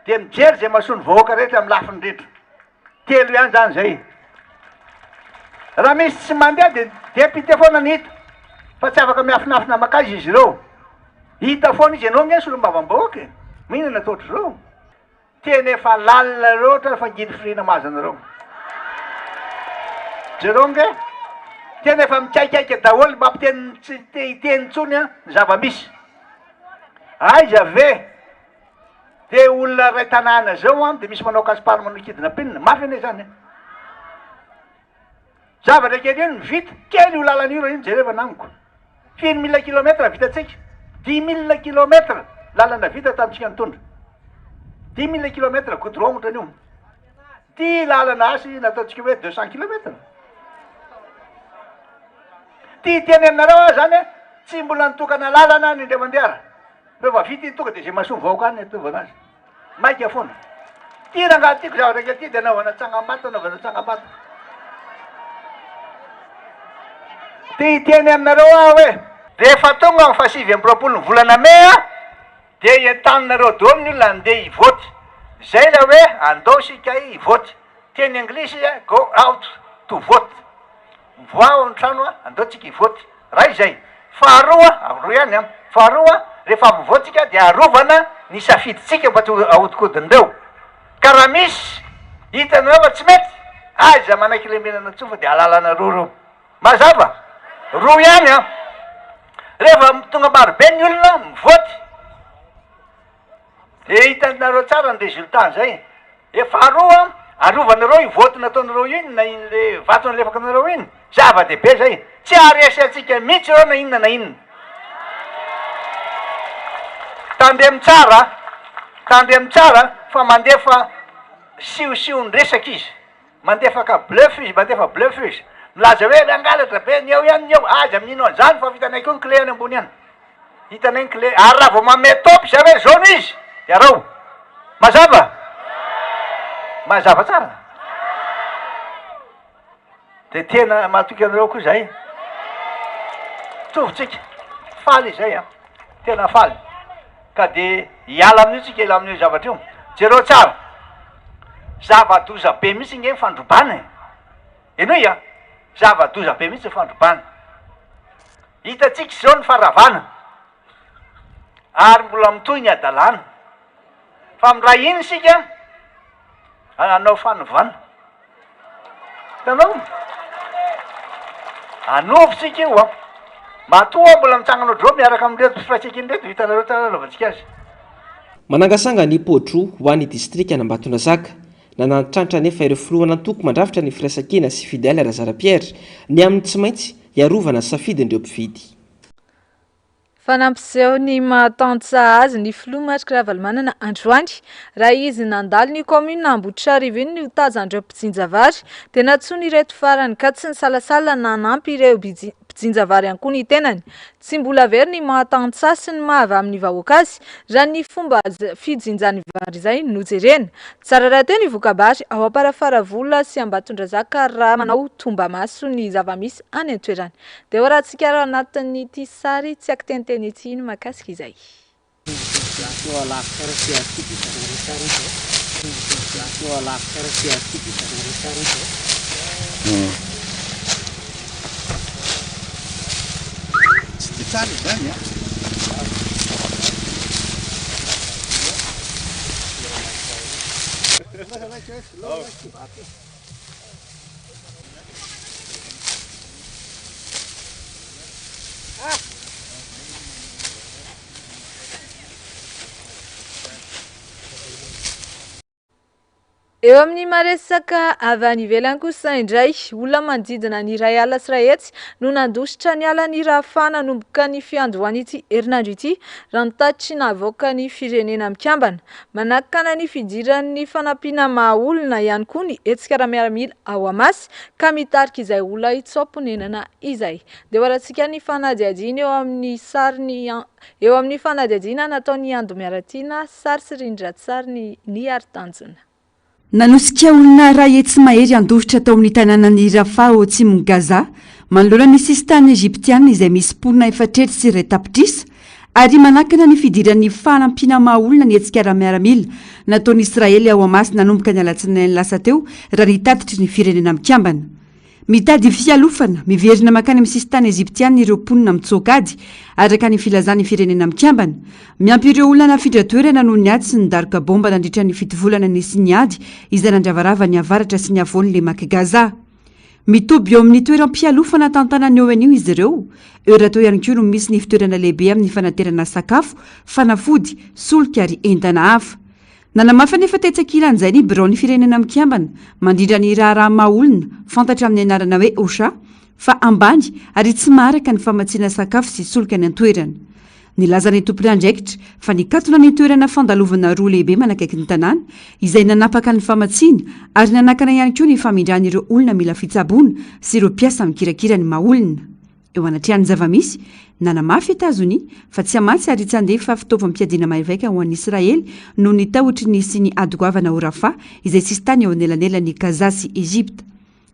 dia mijery izay mahasoa ny vahoaka rehetra amin'ny lafiny rehetra. Telo ihany izany izay. Raha misy tsy mandeha dia député foana no hita fa tsy afaka miafinafina mankaiza izy ireo. Hita foana izy, ianao ange solombavambahoaka e, mihinana atao ohatr'izao. Tena efa lalina loatra ny fangirifiriana mahazo anareo. Jereo ange, tena efa mikaikaika daholo, mampiteny tsy te hiteny intsony an, ny zava-misy. Aiza ve de olona iray tanàna zao an, de misy manao casse-part manao kidnapping, mafy anie zany an. Zavatra kely iny no vita, kely io lalana io raha iny jerevana amiko. Firy mille kilomètre vitantsika? Dix mille kilomètre lalana vita tamintsika nitondra. 10,000 kilomètres goudron ohatran'io. Ty lalana asy nataontsika hoe 200 kilomètres. Ty hiteny aminareo aho zany tsy mbola nitokana lalana ny indray mandeha ara. Rehefa vita iny tonga de zay mahasoa ny vahoaka any ataovana azy. Maika foana. Ty rangahy tiako zavatra kely ty de anaovana tsangambato anaovana tsangambato. Te hiteny aminareo aho hoe rehefa tonga ny faha 29 ny volana mey a dia entaninareo daholo ny olona handeha hivoty. Zay ilay hoe andao isika hivoty. Teny anglisy go out to vote. Mivoaha ao an-trano a, andao tsika hivoty. Ray izay. Faharoa, roa ihany an, faharoa, rehefa avy mivoty tsika dia arovana ny safidintsika mba tsy ho ahodikodin'ireo. Ka raha misy hitanareo fa tsy mety, aiza manaiky lembenana intsony fa dia alalanareo ireo. Mazava? Roa ihany an. Rehefa tonga marobe ny olona mivoty, dia hitanareo tsara ny résultat an'izay. E faharoa, arovanareo io vote nataonareo iny na iny le vato nalefakanareo iny, zava-dehibe zay, tsy haharesy antsika mihitsy ireo na inona na inona. Tandremo tsara, tandremo tsara fa mandefa siosion-dresaka izy, mandefaka bluff izy, mandefa bluff izy, milaza hoe nangalatra be ny eo ihany ny eo, aza mino an'izany fa vitanay koa ny clé any ambony any. Hitanay ny clé. Ary raha vao manome top izay hoe zao no izy dia arao. Mazava? Mazava tsara? Dia tena matoky anareo koa izahay. Mitovy tsika. Faly izay an. Tena faly. Ka dia hiala amin'io tsika, hiala amin'io zavatra io. Jereo tsara. Zava-doza be mihitsy nge ny fandrobana e. Henoy an. Zava-doza be mihitsy ny fandrobana. Hitantsika izao ny faharavana ary mbola mitohy ny hadalana fa miray hina isika hanao fanovana. Hitanao? Hanovo tsika io an. Matoa aho mbola mitsangana ohatr'izao miaraka amin'ireto firaisankina ireto, hitanareo tsara anaovantsika azy. Manangasanga ny Podro ho an'ny distrikan'Ambatondrazaka. Nanantrantra anefa ireo filohan'antoko mandrafitra ny Firaisankina sy Fidèle Razara Pierre ny amin'ny tsy maintsy hiarovana safidin'ireo mpifidy. Fa nampiseho ny maha tantsaha azy ny filoha Marc Ravalomanana androany. Raha izy nandalo ny kaominina Ambohitrarivo iny no tazan'ireo mpijinja vary dia nantsoin'ireto farany ka tsy nisalasala nanampy ireo mpijinja vary ihany koa ny tenany. Tsy mbola very ny maha tantsaha sy ny maha avy amin'ny vahoaka azy raha ny fomba fijinjany vary izay no jerena. Tsara rahateo ny voka-bary ao Amparafaravola sy Ambatondrazaka raha manao tombamaso ny zava-misy any an-toerana. Dia ho arahantsika ao anatin'ity sary tsy an-kiteniteny ity ny mahakasika izay. Tsy dia tsara izany an! Eo amin'ny maresaka avy any ivelany kosa indray, olona manodidina ny 501 no nandositra niala ny Rafah nanomboka ny fiandohan'ity herinandro ity, raha ny tatitry navoakan'ny Firenena Mikambana. Manakana ny fidiran'ny fanampiana maha olona ihany koa ny hetsika ara-miaramila ao Hamas, ka mitarika izay olona hitsoa-ponenana izay. Dia ho arahantsika ny fanadihadiana eo amin'ny sarin'i Eo amin'ny fanadihadiana nataon'i Ando Miaratiana, sary sy rindran-tsary ny ary tanjona. Nanosika olona iray hetsy mahery handositra tao amin'ny tanànan'i Rafah ao atsimon'i Gaza, manoloana ny sisintany Egyptiana izay misy mponina 104 tapitrisa, ary manakana ny fidiran'ny fanampiana maha-olona ny hetsika ara-miaramila nataon'i Israely ao Hamas nanomboka ny alatsinainy lasa teo, raha ny tatitry ny Firenena Mikambana. Mitady fialofana, miverina mankany amin'ny sisintany Egyptiana ireo mponina mitsoaka ady, araka ny filazan'ny Firenena Mikambana. Miampy ireo olona nafindra toerana noho ny ady sy ny daroka baomba nandritra ny fito volana nisian'ny ady izay nandravarava ny avaratra sy ny afovoan'ny lemak'i Gaza. Mitoby eo amin'ny toeram-pialofana tantanan'ny ONU izy ireo. Eo rahateo ihany koa no misy ny fitoerana lehibe amin'ny fanaterana sakafo, fanafody, solika ary entana hafa. Nanamafy anefa tetsy ankilan'izay ny biraon'ny Firenena Mikambana mandrindra ny raharaha maha olona, fantatra amin'ny anarana hoe OCHA, fa ambany ary tsy maharaka ny famatsiana sakafo sy solika any an-toerana. Nilaza ny tompon'andraikitra fa nikatona ny toerana fandalovana roa lehibe manakaiky ny tanàna, izay nanapaka ny famatsiana ary nanakana ihany koa ny famindran'ireo olona mila fitsaboana sy ireo mpiasa mikirakira ny maha-olona. Eo anatrehan'ny zava-misy, nanamafy Etazonia fa tsy hamatsy ary tsy handefa fitaovam-piadiana mahery vaika ho an'i Israely noho ny tahotry ny hisian'ny ady goavana ao Rafah, izay sisintany eo anelanelan'i Gaza sy Egypta.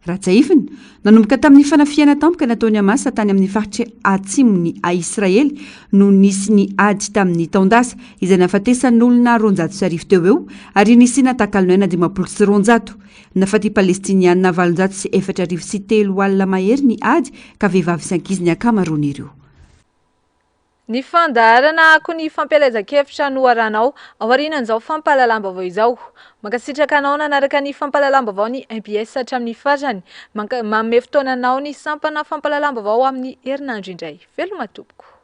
Raha tsiahivina, nanomboka tamin'ny fanafihana tampoka nataon'ny Hamas tany amin'ny faritra atsimon'i Israely no nisy ny ady tamin'ny taon-dasa, izay nahafatesan'olona 1200 teo ho eo ary nisiana takalonaina 250. Nahafaty Palestiniana 4004 mahery ny ady ka vehivavy sy ankizy ny ankamaroan'ireo. Ny fandaharana akon'ny fampielezan-kevitra no arahanao aorianan'izao fampahalalam-baovao izao. Mankasitraka anao nanaraka ny fampahalalam-baovao ny mbs hatramin'ny farany. Manome fotoana anao ny sampana fampahalalam-baovao amin'ny herinandro indray. Veloma tompoko.